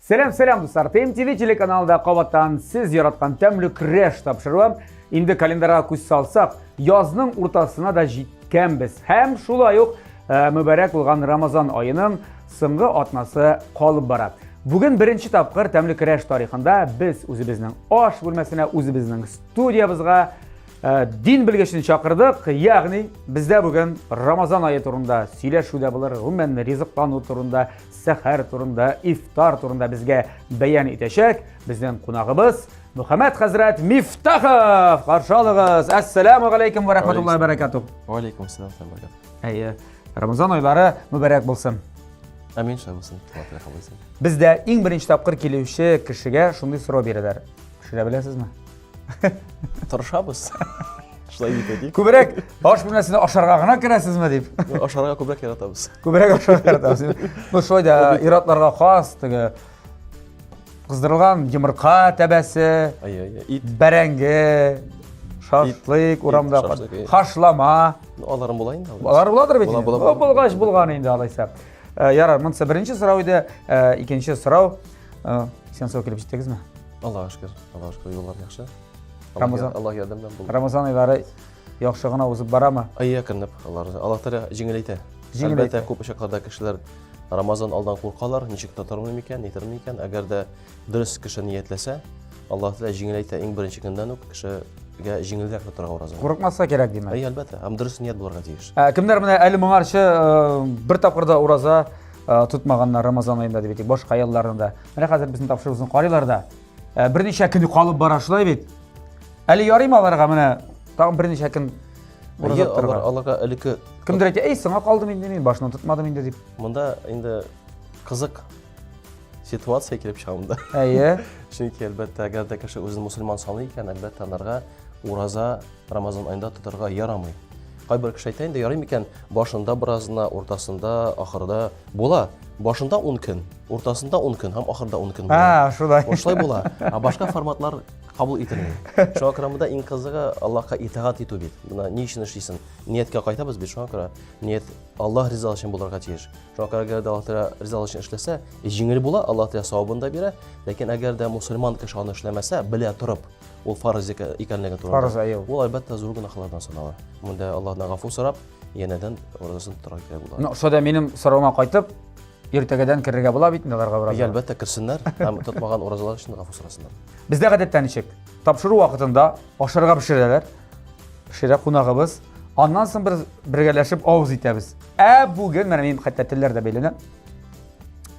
Сәлам, сәлам, дуслар. ТМТВ телеканалында кабаттан сез яраткан тәмле көрәш тапшыруы. Инде календарьга күз салсак, язның уртасына да җиткәнбез. Һәм шулай ук э, мөбарәк булган Рамазан аеның соңгы атнасы калып бара. Бүген беренче тапкыр тәмле көрәш тарихында без үзебезнең аш бүлмәсенә, үзебезнең студиябызга Э, дин белгечен чакырдык, ягъни бездә бүген Рамазан ае турында сөйләшү дә булыр, гомумән ризыклану турында, сәхәр турында, ифтар турында безгә бәян итәчәк безнең кунагыбыз Мөхәммәд хәзрәт Мифтахов. Каршы алыгыз. Әссәламу алейкум ва рахматуллаһи ва баракатух. Ва алейкум ассалам ва баракатух. Әйе. Рамазан айлары мөбарәк булсын. Амин, шулай булсын. Алла кабул итсен. Бездә иң беренче тапкыр килүче кешегә шундый сорау бирәләр. Пешерә беләсезме? Тырышабыз. Шулай дип әйтик. Күбрәк аш бүлмәсенә ашарга гына керәсезме дип. Ашарга күбрәк яратабыз. Күбрәк ашарга яратабыз. Ну шулай да ир-атларга хас теге кыздырылган йомырка тәбәсе, ит, бәрәңге, шашлык урамда, хашлама. Ну, аларым була инде. Алар буладыр бит. Була, булгач булган инде алайса. Э, ярар, монысы беренче сорау иде. Э, икенче сорау. Э, исән сау килеп җиттегезме? Аллаһка шөкер, Аллаһка шөкер, юллар яхшы. Рамазан, Аллаһ ярдәм белән булды. Рамазан айлары яхшы гына узып барамы? Ай, әкренләп, Аллаһ Аллаһ Тәгалә җиңеләйтә. Әлбәттә, күп очракларда кешеләр Рамазан алдан куркалар, ничек тотармын микән, нитәрмен микән? Әгәр дә дөрес кеше ниятләсә, Аллаһ Тәгалә җиңеләйтә. Иң беренче көндән үк кешегә җиңелрәк тотарга ураза. Курыкмаска кирәк димәк. Әй, әлбәттә, һәм дөрес ният булырга тиеш. Ә, кемнәр менә әле моңарчы э, бер тапкыр да ураза э, тотмаганнар Рамазан аенда дип әйтик, башка елларында. Менә хәзер безнең тапшыруыбызны карыйлар да. Э, берничә көн калып бара шулай бит. Әле ярыймы аларга менә тагын берничә көн ураза тотарга? Аларга элекке Кемдер әйтә, "Эй, соңа калдым инде мин, башны тотмадым инде" дип. Монда инде кызык ситуация килеп чыга монда. Әйе. Чөнки әлбәттә, әгәр дә кеше үзен мусульман саный икән, әлбәттә, аларга ураза Рамазан аенда тотарга ярамый. Кайбер кеше әйтә инде, ярый микән, башында беразына, уртасында, ахырда була. Башында 10 көн, уртасында 10 көн һәм ахырда 10 көн була. А, шулай. Шулай була. Ә башка форматлар кабул ителми. Шуңа күрә монда иң кызыгы Аллаһка итагать итү бит. Менә ни өчен эшлисең? Нияткә кайтабыз бит, шуңа күрә ният Аллаһ ризалыгы өчен булырга тиеш. Шуңа күрә әгәр дә Аллаһ Тәгалә ризалыгы өчен эшләсә, җиңел була, Аллаһ Тәгалә савабын да бирә. Ләкин әгәр дә мусульман кеше аны эшләмәсә, белә торып, ул фарыз икәнлеге турында. Фарыз, әйе. Ул әлбәттә зур гөнаһлардан санала. Монда Аллаһтан гафу сорап, янәдән уразасын тотарга кирәк була. Ну, шулай да минем соравыма кайтып, иртәгәдән керергә була бит инде аларга ураза. Әйе, әлбәттә керсеннәр һәм тотмаган уразалар өчен гафу сорасыннар. Бездә гадәттә ничек? Тапшыру вакытында ашарга пешерәләр. Пешерә кунагыбыз. Аннан соң без бергәләшеп авыз итәбез. Ә бүген, менә минем хәтта телләр дә бәйләнә.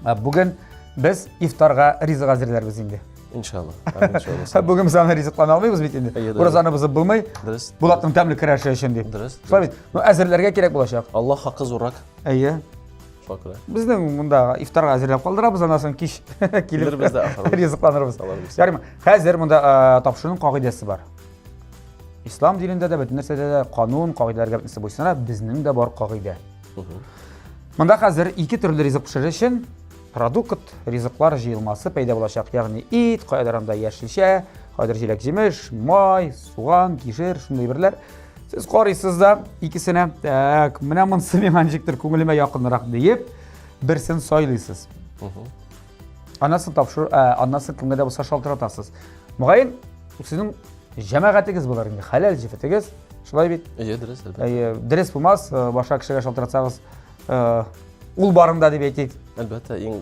Ә бүген без ифтарга ризык әзерләрбез инде. Иншалла. Иншалла. Бүген без аны ризыклана алмыйбыз бит инде. Уразаны бозып булмый. Дөрес. Булатның тәмле көрәше өчен дип. Дөрес. Шулай бит. Ну, әзерләргә кирәк булачак. Аллаһ хакы зуррак. Әйе. Шуңа күрә. Безнең монда ифтарга әзерләп калдырабыз, аннан соң кич килеп Килербез дә ашарбыз. ризыкланырбыз. Аларбыз. Ярыймы? Хәзер монда э, тапшыруның кагыйдәсе бар. Ислам динендә дә бөтен нәрсәдә дә канун, кагыйдәләргә бөтенесе буйсына, безнең дә бар кагыйдә. Монда хәзер ике төрле ризык пешерер өчен продукт, ризыклар җыелмасы пәйда булачак. Ягъни ит, каядыр анда яшелчә, каядыр җиләк-җимеш, май, суган, кишер, шундый берләр. Сез карыйсыз да икесенә, так, менә монысы миңа ничектер күңелемә якынрак диеп, берсен сайлыйсыз. Аннан соң тапшыру, ә, аннан соң кемгә дә булса шалтыратасыз. Мөгаен, сезнең җәмәгатегез булыр инде, хәләл җефетегез. Шулай бит? Әйе, дөрес, әлбәттә. Әйе, дөрес булмас, э, башка кешегә шалтыратсагыз, э, ул барында дип әйтик. Әлбәттә, иң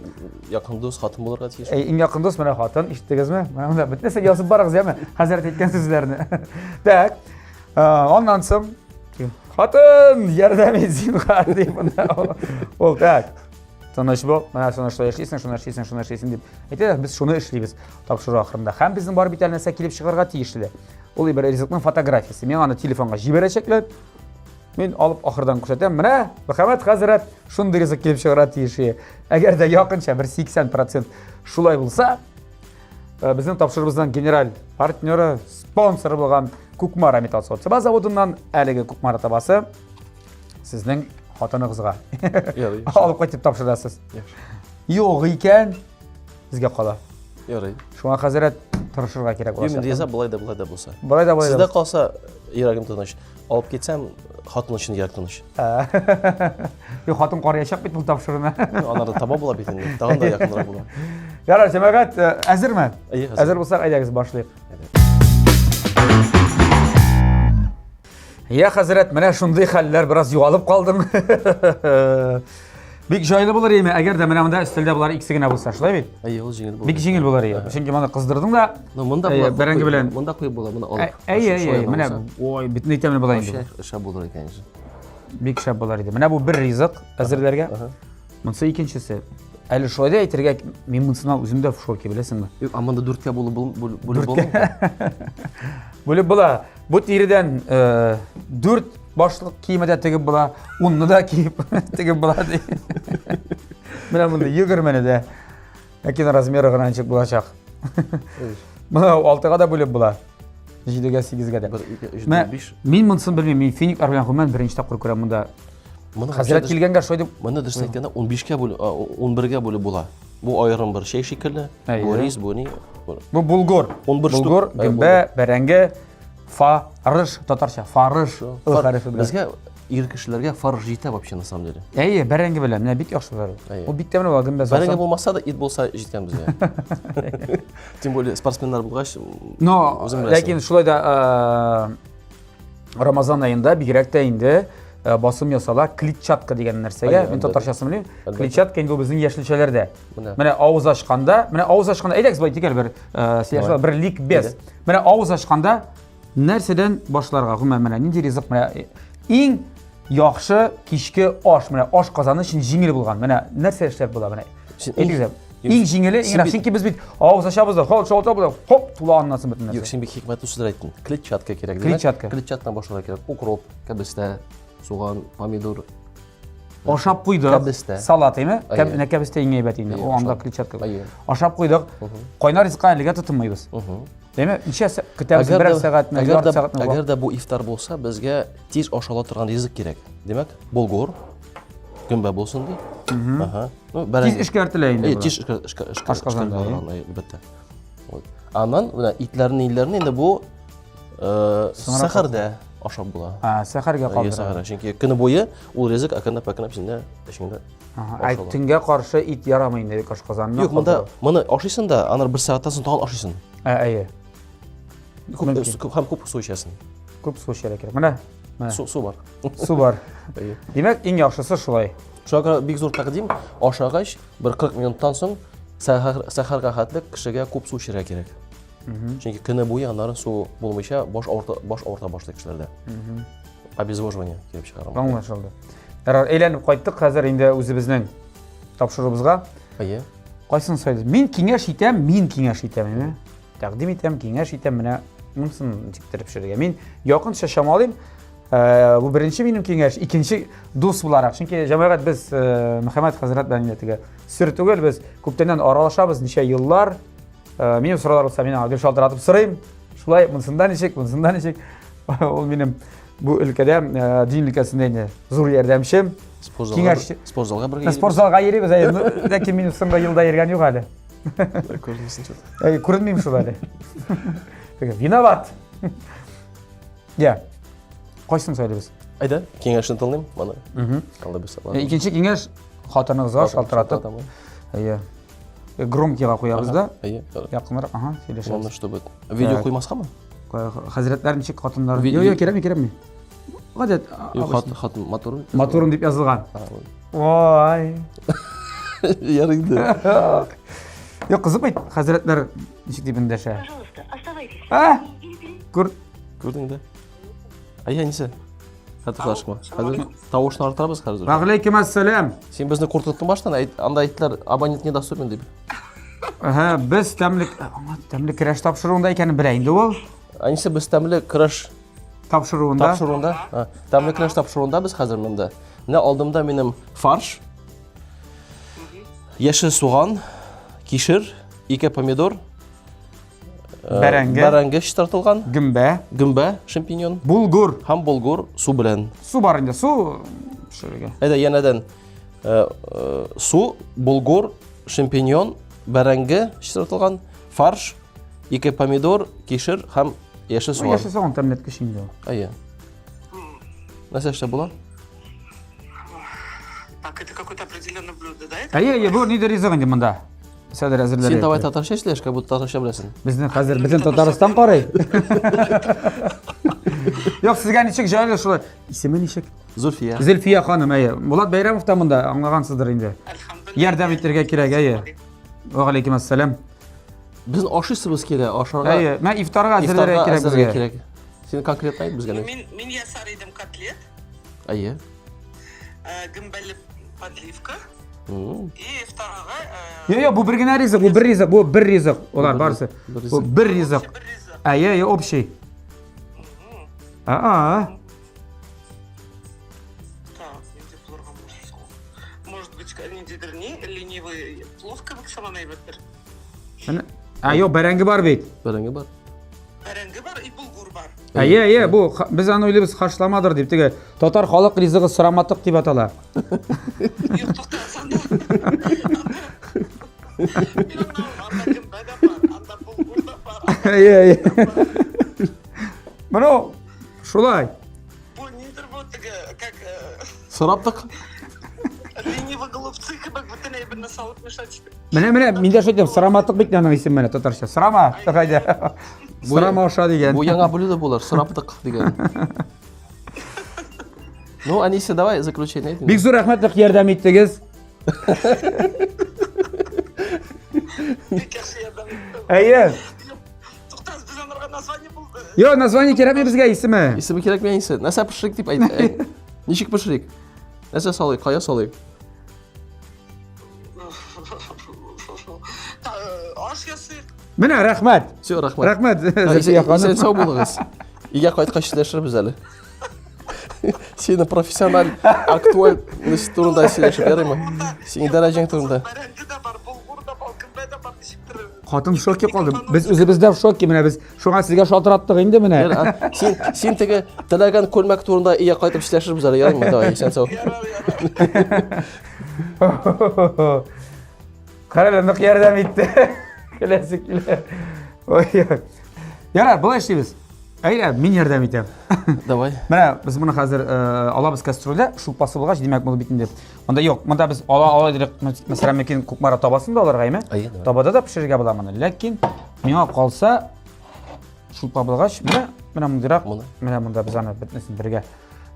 якын дус хатын булырга тиеш. Әй, иң якын дус менә хатын, ишеттегезме? Менә монда бөтен нәрсә язып барыгыз, яме? Хәзрәт әйткән сүзләрне. Так. Э, аннан соң хатын, ярдәм ит зинһар дип монда. Ул так. Тыныч бул, менә шуны шулай эшлисең, шуны эшлисең, шуны эшлисең дип. Әйтә, без шуны эшлибез тапшыру ахырында. Һәм безнең бар бит әле нәрсә килеп чыгарга тиешле. Ул бер ризыкның фотографиясе. Миңа аны телефонга җибәрәчәкләр. Мин алып ахырдан күрсәтәм. Менә Мөхәммәд хәзрәт шундый ризык килеп чыгарга тиеш. Әгәр дә якынча бер 80% шулай булса, э, безнең тапшыруыбызның генераль партнеры, спонсоры булган Кукмара металл савыт-саба заводыннан әлеге Кукмара табасы сезнең хатыныгызга алып кайтып тапшырасыз. Юк икән, безгә кала. Ярый. Шуңа хәзрәт тырышырга кирәк булачак. Мин риза болай да болай да булса. Болай да болай да. Сездә калса, йөрәгем тыныч. Алып китсәм, хатын өчен йөрәк тыныч. Юк, хатын караячак бит бу тапшыруны. Анары таба була бит инде. Тагын да якынрак була. Ярар, җәмәгать, э, әзерме? Әйе, әзер. Әзер булсак, әйдәгез башлыйк. Я, хәзрәт, менә шундый хәлләр бераз югалып калдым. Бик җайлы булыр иде, әгәр дә менә монда өстәлдә болар икесе генә булса, шулай бит? Әйе, ул җиңел булыр. Бик җиңел булыр иде. Чөнки моны кыздырдың да, Ну, монда Әйе, була. бәрәңге белән. Монда куеп була, моны алып. Әйе, әйе, менә, ой, бөтенләй тәмле була инде. Шәп булыр икән. Бик шәп булыр иде. Менә бу бер ризык әзерләргә. Монысы икенчесе. Әле шулай да әйтергә, мин монысына үзем дә в шоке, беләсеңме? Юк, а монда дүрткә бүлеп бүлеп булмый. Бүлеп була. Бу тиредән э, дүрт башлык киеме дә тегеп була, унны да киеп тегеп була ди. Менә монда егермене дә. Ләкин размеры гына ничек булачак. Моны алтыга да бүлеп була. Җидегә, сигезгә дә. Бер, ике, өч, Мә, дүрт, биш. Мин монысын белмим. Мин финиклар белән гомумән беренче тапкыр күрәм монда. Моны Хәзрәт килгәнгә шулай дип Моны дөрес әйткәндә 15-кә бүлеп, 11-гә бүлеп була. Бу аерым бер чәй шикелле. Әйе. Бу рис, бу ни. Бу- Бу булгур. 11 штук. Булгур, Әйе, гөмбә, бәрәңге, фарыш, татарча, фарыш, ы Фар- хәрефе белән. Безгә ир кешеләргә фарш җитә вообще на самом деле. Әйе, бәрәңге белән, менә бик яхшы булар. Әйе. Ул бик тәмле була, гөмбә Бәрәңге салсаң. булмаса да ит булса җиткән безгә. Тем более спортсменнар булгач, Но, үзең беләсең. ләкин шулай да э, Рамазан аенда бигрәк тә инде э, басым ясала клетчатка дигән нәрсәгә. Әйе, Мин әлбәттә. татарчасын белмим. Әлбәттә. Клетчатка инде ул безнең яшелчәләрдә. Менә. Менә авыз ачканда, менә авыз ачканда, әйдәгез былай итик әле бер, э, сөйләшеп, бер ликбез. Менә авыз ачканда нәрсәдән башларга? Гомумән, менә нинди ризык менә э, иң яхшы кичке аш, менә аш казаны өчен җиңел булган. Менә нәрсә эшләп була менә? Син иң- Әйтегез әле. Иң җиңеле, иң Син бит- чөнки без бит авыз ачабыз да, хоп, шалтабыз да, хоп, тула аннан соң бөтен Юк, нәрсә. син бик хикмәтле сүзләр әйттең. Клетчатка кирәк. димәк. Клетчатка. Клетчаткадан башларга кирәк. Укроп, кәбестә, суган, помидор. Ашап куйдык. Кәбестә. Салат, әйме? Әйе. Кәб, менә кәбестә иң әйбәт инде. Әйе, Ул анда ашап. клетчатка. Әйе. Ашап куйдык. Кайнар ризыкка әлегә тотынмыйбыз. Әйме? Ничә көтәбез? Әгәр Берәр дә- сәгатьме, әгәр ярты дә- сәгатьме? Әгәр дә бу ифтар булса, безгә тиз ашала торган ризык кирәк. Димәк, булгур, гөмбә булсын ди. Ага. Ну, Тиз бәрәңге. эшкәртелә инде. Әйе, болар. тиз эшкә- эшкә- эшкә- Ашказанда, эшкәртелә торган, әйе, әлбәттә. Вот. Аннан менә итләрне, ниләрне инде бу э, Соңрак сәхәрдә ашап була. А, сәхәргә Әйе, калдыра. сәхәрдә. Чөнки көне буе ул ризык әкренләп-әкренләп синдә эчеңдә Ага. Ә ашала. төнгә каршы ит ярамый инде ашказанына. Юк, монда моны ашыйсың да, аннары бер сәгатьтән соң тагын ашыйсың. Ә, әйе. Күп, Мөмкин. күп, һәм күп су эчәсең. Күп су эчәргә кирәк. Менә, менә. Су, су бар. Су бар. Әйе. Димәк, иң яхшысы шулай. Шуңа күрә бик зур тәкъдим, ашагач, бер 40 минуттан соң сәхәр, сәхәргә хәтле кешегә күп су эчәргә кирәк. Чөнки көне буе аннары су булмыйча баш авырта, баш авырта башлый кешеләрдә. Обезвоживание килеп чыга. Аңлашылды. Ярар, әйләнеп кайттык хәзер инде үзебезнең тапшыруыбызга. Әйе. Кайсын сайлыйсыз? Мин киңәш итәм, мин киңәш итәм, әйме? Тәкъдим итәм, киңәш итәм, менә монысын ничек итеп пешерергә. Мин якынча чамалыйм. Э, бу беренче минем киңәш, икенче дус буларак. Чөнки җәмәгать без э, Мөхәммәд хәзрәт белән инде теге сер түгел, без күптәннән аралашабыз, ничә еллар. Э, минем сораулар булса, мин аңа гел шалтыратып сорыйм. Шулай, монысында ничек, монысында ничек. Ул минем бу өлкәдә, э, дин өлкәсендә инде зур ярдәмчем. Спортзалга, Киңәш- спортзалга бергә Спортзалга йөрибез, әйе. Ну, ләкин минем соңгы елда йөргән юк әле. Күренмисең шул. Әй, күренмим шул әле. Теге, Виноват. Я. Кайсын сайлыйбыз? Әйдә, киңәшне тыңлыйм, моны. Алла бирсә. Э, Икенче киңәш хатыныгызга шалтыратып. Әйе. Э, Громкийга куябыз да. Әйе. Якынрак, ага, сөйләшәбез. Главное, чтобы видео Так. куймаскамы? Хәзрәтләр ничек хатыннар? Ви- Юк, юк, кирәкми, кирәкми. Гадәт. Юк, хатын, хатын матур. Матурым дип язылган. А, вот. Ой. Ярый инде. Юк, кызык бит, хәзрәтләр ничек дип эндәшә. Пожалуйста, оставайтесь. А? Күр. Күрдең дә. Әйе, әнисе. Хәтерләшме? Хәзер тавышны арттырабыз хәзер. Вәгаләйкем әссәлам. Син безне куркыттың баштан, әйт, анда әйттеләр, абонент недоступен дип. Әһә, без тәмле аңа тәмле көрәш тапшыруында икәнен белә инде ул. Әнисе без тәмле көрәш Тапшыруында. тапшыруында, а, тәмле көрәш тапшыруында без хәзер монда. Менә алдымда минем фарш, яшел суган, кишер, ике помидор, Э, Бәрәңге. Бәрәңге чистартылган. Гөмбә. Гөмбә, шампиньон. Булгур. Һәм булгур су белән. Су бар инде, су пешерергә. Әйдә, янәдән э, э, су, булгур, шампиньон, бәрәңге чистартылган, фарш, ике помидор, кишер һәм яшел суган. Яшел суган тәмләткеч инде ул. Әйе. Нәрсә эшләп була? Так, это какое-то определенное блюдо, да? Әйе, әйе, бу нидер ризык инде монда. Сәдер әзерләргә. Син давай татарча эшләш, как будто татарча беләсең. Безне хәзер бөтен Татарстан карый. Юк, сезгә ничек җайлы шулай. Исеме ничек? Зульфия. Зөлфия ханым, әйе. Булат Бәйрәмов та монда, аңлагансыздыр инде. Ярдәм итәргә кирәк, әйе. Ва алейкум ассалам. Без ашыйсыбыз килә, ашарга. Әйе, мә ифтарга әзерләргә кирәк безгә. Кирәк. Син конкретно әйт безгә. Мин мин ясар идем котлет. Әйе. Э, гөмбәле подливка. И ифтарга. Э, Юк, юк, бу бер генә ризык, бу бер ризык, бу бер ризык. Алар барысы. Бу бер ризык. Әйе, әйе, общий. А-а. Может быть, ниндидер ни, ленивый плов кебек сыман әйбәттер. Ә, юк, бәрәңге бар бит. Бәрәңге бар. Бәрәңге бар и булгур бар. Әйе, әйе, бу без аны уйлыйбыз хашламадыр дип. Теге татар халык ризыгы сораматык дип атала. Юк, тукта, анда. Мин анда гөмбә дә бар, анда булгур да бар. Әйе, әйе. Менә шулай. Бу нидер бу теге, как э, Сораптык. Ленивый голубцы кебек бөтен әйберне салып мешать итеп. Менә менә мин дә шул әйтәм, сыраматык бит аның исеме менә татарча. Сырама, кайда. Сырама аша дигән. Бу яңа блюдо булыр, сыраптык дигән. Ну, Аниса, давай заключение әйт. Бик зур рәхмәт, нык ярдәм иттегез. Бик яхшы ярдәм иттең. Әйе. Туктагыз, без анарга название булды. Йо, название кирәкми безгә исеме. Исеме кирәкми Аниса. Нәрсә пешерик дип әйт. Ничек пешерик? Нәрсә салыйк, кая салыйк? Аш ясыйк. Менә рәхмәт. Все, рәхмәт. Рәхмәт. Зөлфия ханым. Исән сау булыгыз. Өйгә кайткач сөйләшербез әле. Сине профессиональ актуальность турында сөйләшеп ярыймы? Синең дәрәҗәң турында. Бәрәңге дә бар, булгур да бар, гөмбә дә бар, ничектер. Хатын в шоке калды. Без үзебез дә в шоке менә без шуңа сезгә шалтыраттык инде менә. Син син теге теләгән күлмәк турында өйгә кайтып сөйләшербез әле, ярыймы? Давай, исән сау. Ярар, ярар. Карале, нык ярдәм итте. Көләсе килә. Ой. Ярар, болай эшлибез. Әйдә, мин ярдәм итәм. Давай. Менә без моны хәзер э, алабыз кастрюльдә, шулпасы булгач, димәк, бу бит инде. Монда юк, монда без ала ала дирек, мәсәлән, мөмкин Кукмара табасын да алырга, әйме? Әйе, давай. Табада да пешерергә була моны. Ләкин миңа калса, шулпа булгач, менә менә мондыйрак, Моны. менә монда без аны бөтенесен бергә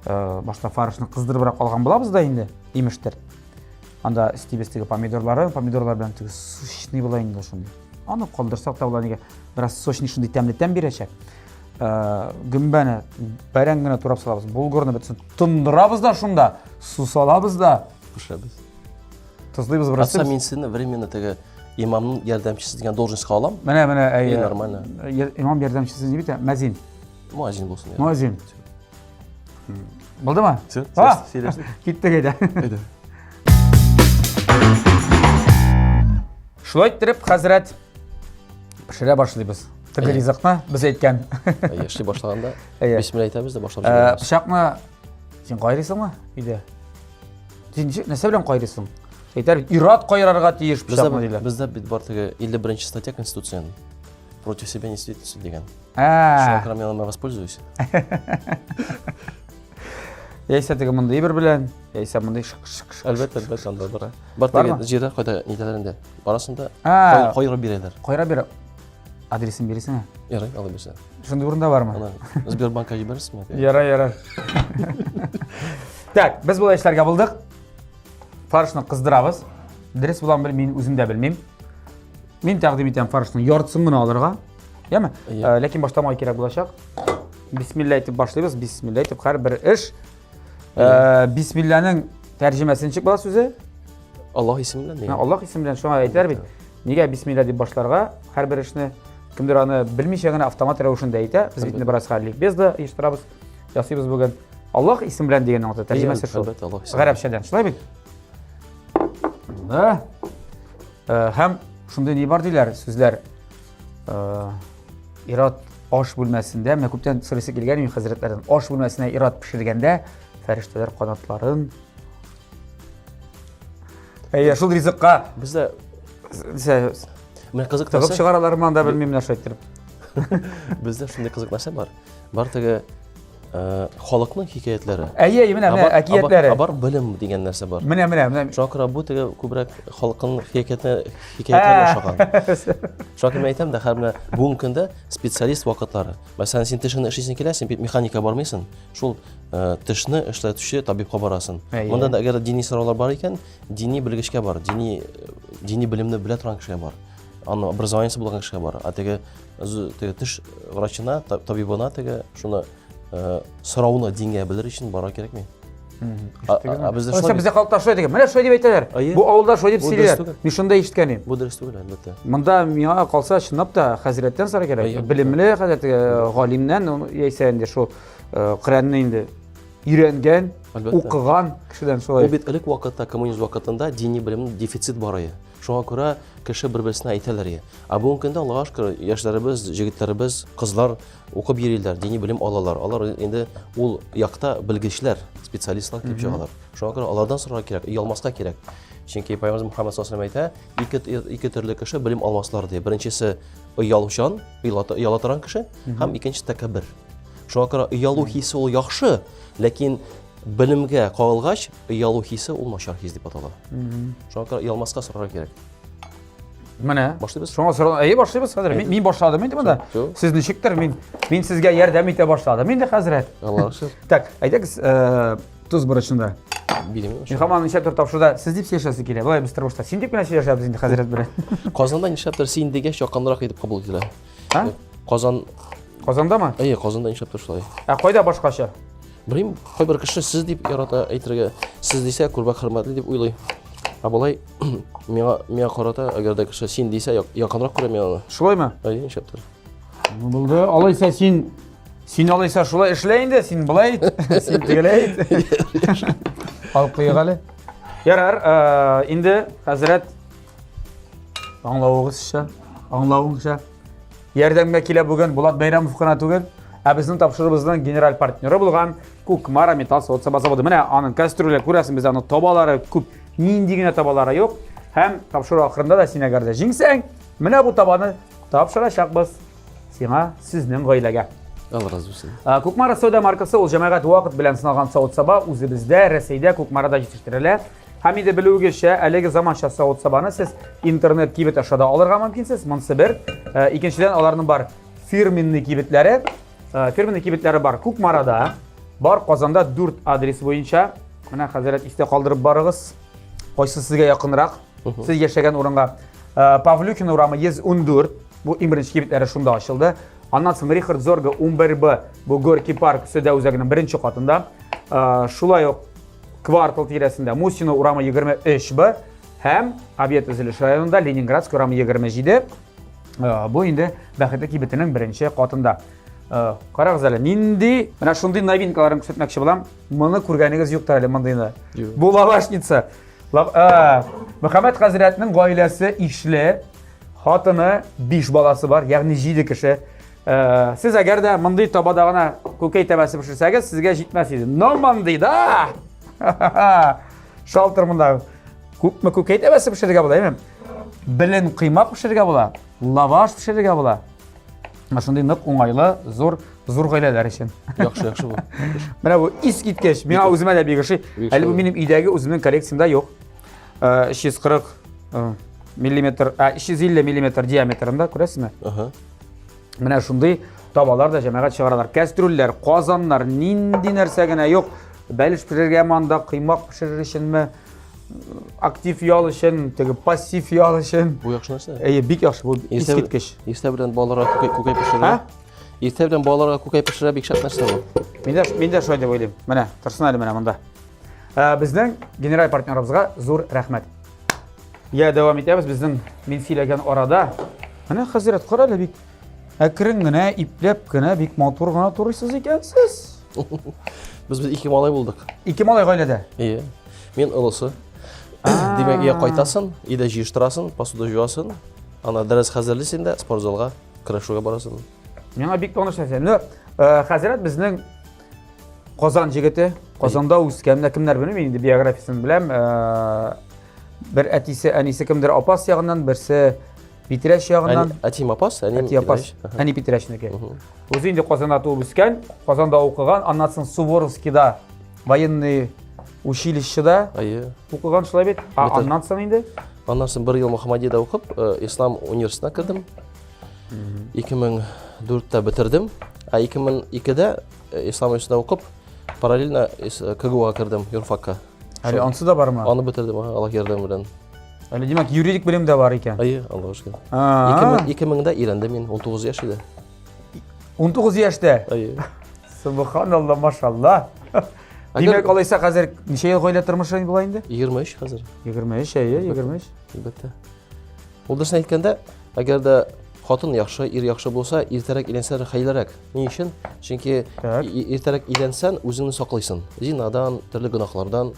э, башта фаршны кыздырыбрак алган булабыз да инде, имештер. Анда өстибез теге помидорлары, помидорлар белән теге сочный була инде шундый. Аны калдырсак та була нигә? Бераз сочный шундый тәмле тәм бирәчәк. Э, гөмбәне, бәрәңгене турап салабыз, булгурны бөтенесен тондырабыз да шунда, су салабыз да, Пешерәбез. тозлыйбыз бераз. Атса мин сине временно теге имамның ярдәмчесе дигән должностька алам. Менә, менә, әйе. И нормально. Имам ярдәмчесе ни бит, мәзин. Муазин булсын. Муазин. Булдымы? Все, А! сөйләштек. Киттек әйдә. Әйдә. Шулай иттереп, хәзрәт, пешерә башлыйбыз. Теге Әйе. ризыкны без әйткән. Әйе, эшли башлаганда Әйе. бисмилла әйтәбез дә башлап Э, җибәрәбез. Пычакны син кайрыйсыңмы өйдә? Син ничек нәрсә белән кайрыйсың? Әйтәр бит, ир-ат кайрарга тиеш Бездә пычакны диләр. бездә бит бар теге 51 статья Конституциянең. Против себя не свидетельствует дигән. Шуңа Ә, күрә мин аңа воспользуюсь. яисә теге мондый бер белән, яисә мондый шык шык шык. Әлбәттә, әлбәттә, анда бар. Бар Бармы? теге җирдә кайда нидәләр инде. Барасың да Ә, кайрып бирәләр. кайра бир. Адресын бирсеңме? Ярый, алып бирсә. Шундый урында бармы? Ана Сбербанкка җибәрерсеңме? Ярар, ярар. Так, без болай эшләргә булдык. Фаршны кыздырабыз. Дөрес буламы белмим, мин үзем дә белмим. Мин тәкъдим итәм фаршның яртысын гына алырга. Яме? Иә. Э, ләкин башта май кирәк булачак. Бисмилла әйтеп башлыйбыз. Бисмилла әйтеп һәрбер эш. Э, бисмилланың тәрҗемәсе ничек була сүзе? Аллаһ исеме белән Менә Аллаһ исеме белән шуңа әйтәләр бит. Нигә бисмилла дип башларга һәрбер эшне? Кемдер аны белмичә генә автомат рәвешендә әйтә. Без бит инде бераз хәл ликбез дә оештырабыз, ясыйбыз бүген. Аллаһ исеме белән дигән аңлата. Тәрҗемәсе шул. Әлбәттә, Аллаһ исеме. Гарәпчәдән. Шулай бит? Да. Э, һәм шундый ни бар диләр, сүзләр. Э, ир-ат аш бүлмәсендә, менә күптән сорыйсы килгән мин хәзрәтләрдән, аш бүлмәсенә ир-ат пешергәндә фәрештәләр канатларын Әйе, шул ризыкка Бездә менә кызык тыгып нәрсә. чыгаралармы анда белмим, нәрсә әйттереп. Бездә шундый кызык нәрсә бар. Бар теге Э, халыкның хикәятләре. Әйе, әйе, менә, менә әкиятләре. Ә бар белем дигән нәрсә бар. Менә, менә, менә. Шуңа күрә бу теге күбрәк халыкның хикәятенә хикәятләренә ошаган. Шуңа күрә мин әйтәм дә, һәр менә бүгенге көндә специалист вакытлары. Мәсәлән, син тешеңне эшлисең килә, син бит механикага бармыйсың. Шул э, тешне эшләтүче табибка барасың. Монда да әгәр дини сораулар бар икән, дини белгечкә бар, дини дини белемне белә торган кешегә бар. Аны образованиесе булган кешегә бар. Ә теге теге теш врачына, табибына теге шуны э, сорауны дингә белер өчен барырга кирәкми. Ә бездә шулай. Бездә халыкта шулай дигән. Менә шулай дип әйтәләр. Бу авылда шулай дип сөйлиләр. Мин шунда ишеткән идем. Бу дөрес түгел, әлбәттә. Монда миңа калса, чынлап та хәзрәттән сорар кирәк. Белемле хәзрәт, э, галимнән, яисә инде шул э, Коръәнне инде өйрәнгән, укыган кешедән шулай. Ул бит элек вакытта, коммунизм вакытында дини белемнең дефицит бар иде. Шуңа күрә кеше бер-берсенә әйтәләр иде. Ә бүгенге көндә, Аллага шөкер, яшьләребез, җегетләребез, кызлар укып йөриләр, дини белем алалар. Алар инде ул якта белгечләр, специалистлар килеп чыгалар. Шуңа күрә алардан сорарга кирәк, оялмаска кирәк. Чөнки Пәйгамбәребез Мухаммад саллаллаһу алейһи ва сәлләм әйтә, ике, ике төрле кеше белем алмаслар ди. Беренчесе оялучан, ояла торган кеше һәм икенчесе тәкәббер. Шуңа күрә оялу хисе ул яхшы, ләкин белемгә кагылгач, оялу хисе ул начар хис дип атала. Шуңа күрә оялмаска сорарга кирәк. Менә. Башлыйбыз. Шуңа сорау, әйе, башлыйбыз хәзер. Мин, мин башладым инде монда. Сез ничектер, мин мин сезгә ярдәм итә башладым инде хәзрәт. Аллаһ шөкер. Так, әйдәгез, э, тоз борычында. Билем. Мин һаман нишләптер тапшыруда сез дип сөйләшәсе килә. Болай без тормышта син дип кенә сөйләшәбез инде хәзрәт белән. Казанда нишләптер син дигәч якынрак итеп кабул ителә. А? Казан Казандамы? Әйе, Казанда нишләптер шулай. Ә кайда башкача? Белмим, кайбер кеше сез дип ярата әйтергә. Сез дисә, күбрәк хөрмәтле дип уйлый. Ә болай миңа миңа карата, әгәр дә кеше син дисә, якынрак күрә мин аны. Шулаймы? Әйе, нишләптер. Ну булды. Алайса син син алайса шулай эшлә инде, син болай ит, син тегеләй ит. Алып куйыйк әле. Ярар, э, инде хәзрәт аңлавыгызча, аңлавыңча Ярдәмгә килә бүген Булат Бәйрәмов кына түгел, ә безнең тапшыруыбызның генераль партнеры булган Кукмара металл савыт-саба заводы. Менә аның кастрюле күрәсең, без аның табалары күп, нинди генә табалары юк. Һәм тапшыру ахырында да син әгәр дә җиңсәң, менә бу табаны тапшырачакбыз сиңа, сезнең гаиләгә. Алла разы булсын. Кукмара сәүдә маркасы ул җәмәгать вакыт белән сыналган савыт-саба үзебездә, Рәсәйдә, Кукмарада җитештерелә. Һәм инде белүегезчә, әлеге заманча савыт-сабаны сез интернет кибет аша да алырга мөмкинсез. Монысы бер. Э, икенчедән, аларның бар фирменный кибетләре. Э, фирменный кибетләре бар Кукмарада, бар Казанда 4 адрес буенча. Менә хәзрәт истә калдырып барыгыз. Кайсы сезгә якынрак? Сез яшәгән урынга. Э, Павлюхин урамы 114. Бу иң беренче кибетләре шунда ачылды. Аннан соң Рихард Зорга 11Б, бу Горький парк сәүдә үзәгенең беренче катында. Шулай ук Квартал тирәсендә Мусино урамы 23Б һәм Объект төзелеш районында Ленинградский урамы 27. Э, бу инде Бәхетле кибетенең беренче катында. Э, карагыз әле, нинди менә шундый новинкаларын күрсәтмәкче булам. Моны күргәнегез юктыр әле мондыйны. Бу лавашница. Э, Мөхәммәд хәзрәтнең гаиләсе ишле, хатыны 5 баласы бар, ягъни 7 кеше. Э, сез әгәр дә мондый табада гына күкәй тәбәсе пешерсәгез, сезгә җитмәс иде. Но мондыйда шалтыр монда күпме күкәй тәбәсе пешерергә була, әйме? Белен коймак пешерергә була, лаваш пешерергә була. Менә шундый нык уңайлы, зур, зур гаиләләр өчен. Яхшы, яхшы бу. Менә бу искиткеч. Миңа үземә дә бик ошый. Әле бу минем өйдәге үземнең коллекциямдә юк. 340 э, э, миллиметр, 350 миллиметр диаметрында, күрәсезме? Ага. Менә шундый табалар да җәмәгать чыгаралар. Кәстрүлләр, казаннар, нинди нәрсә генә юк. Бәлеш пешерергәме анда, коймак пешерер өченме, актив ял өчен, теге пассив ял өчен. Бу яхшы нәрсә. Әйе, бик яхшы, бу искиткеч. Иртә белән балаларга күкәй, күкәй пешерә. Иртә белән балаларга күкәй пешерә бик шәп нәрсә бу. Мин дә, мин дә шулай дип уйлыйм. Менә, торсын әле менә монда. Ә, безнең генераль партнерыбызга зур рәхмәт. Я дәвам итәбез безнең мин сөйләгән арада. Менә хәзрәт, кара әле бик әкрен генә, ипләп кенә, бик матур гына турыйсыз икәнсез. Без без ике малай булдык. Ике малай гаиләдә. Ие. Мин олысы. Димәк, өйгә кайтасың, өйдә җыештырасың, посуда жуасың, ана дәрес хәзерлисең дә спортзалга көрәшүгә барасың. Миңа бик таныш нәрсә. Ну, э, хәзрәт безнең Казан җегете, Казанда үскән, менә кемнәр белмим, инде биографиясен беләм. Э, бер әтисе, әнисе кемдер Апас ягыннан, берсе Питрәч ягыннан. Әтием Апас, әнием Әти Апас. Әни Питрәчнеке. Үзе инде Казанда туып үскән, Казанда укыган, аннан соң Суворовскийда военный училищеда Әйе. укыган шулай бит. А аннан соң инде? Аннан соң бер ел Мөхәммәдиядә укып, э, Ислам университетына кердем. 2004-тә бетердем. Ә 2002-дә э, Ислам университетында укып, параллельно э, КГУга кердем, юрфакка. Әле ансы да бармы? Аны бетердем, Аллаһ ярдәме белән. Әле димәк, юридик белем дә бар икән. Әйе, Аллаһ шөкер. 2000-дә өйләндем мин, 19 яшь иде. 19 яшьтә? Әйе. Субханалла, машалла. Димәк, алайса хәзер ничә ел гаилә тормышы була инде? 23 хәзер. 23, әйе, 23. Әлбәттә. Ул дөресен әйткәндә, әгәр дә хатын яхшы, ир яхшы булса, иртәрәк өйләнсәләр хәерлерәк. Ни өчен? Чөнки иртәрәк өйләнсән, үзеңне саклыйсың. Зинадан, төрле гөнаһлардан.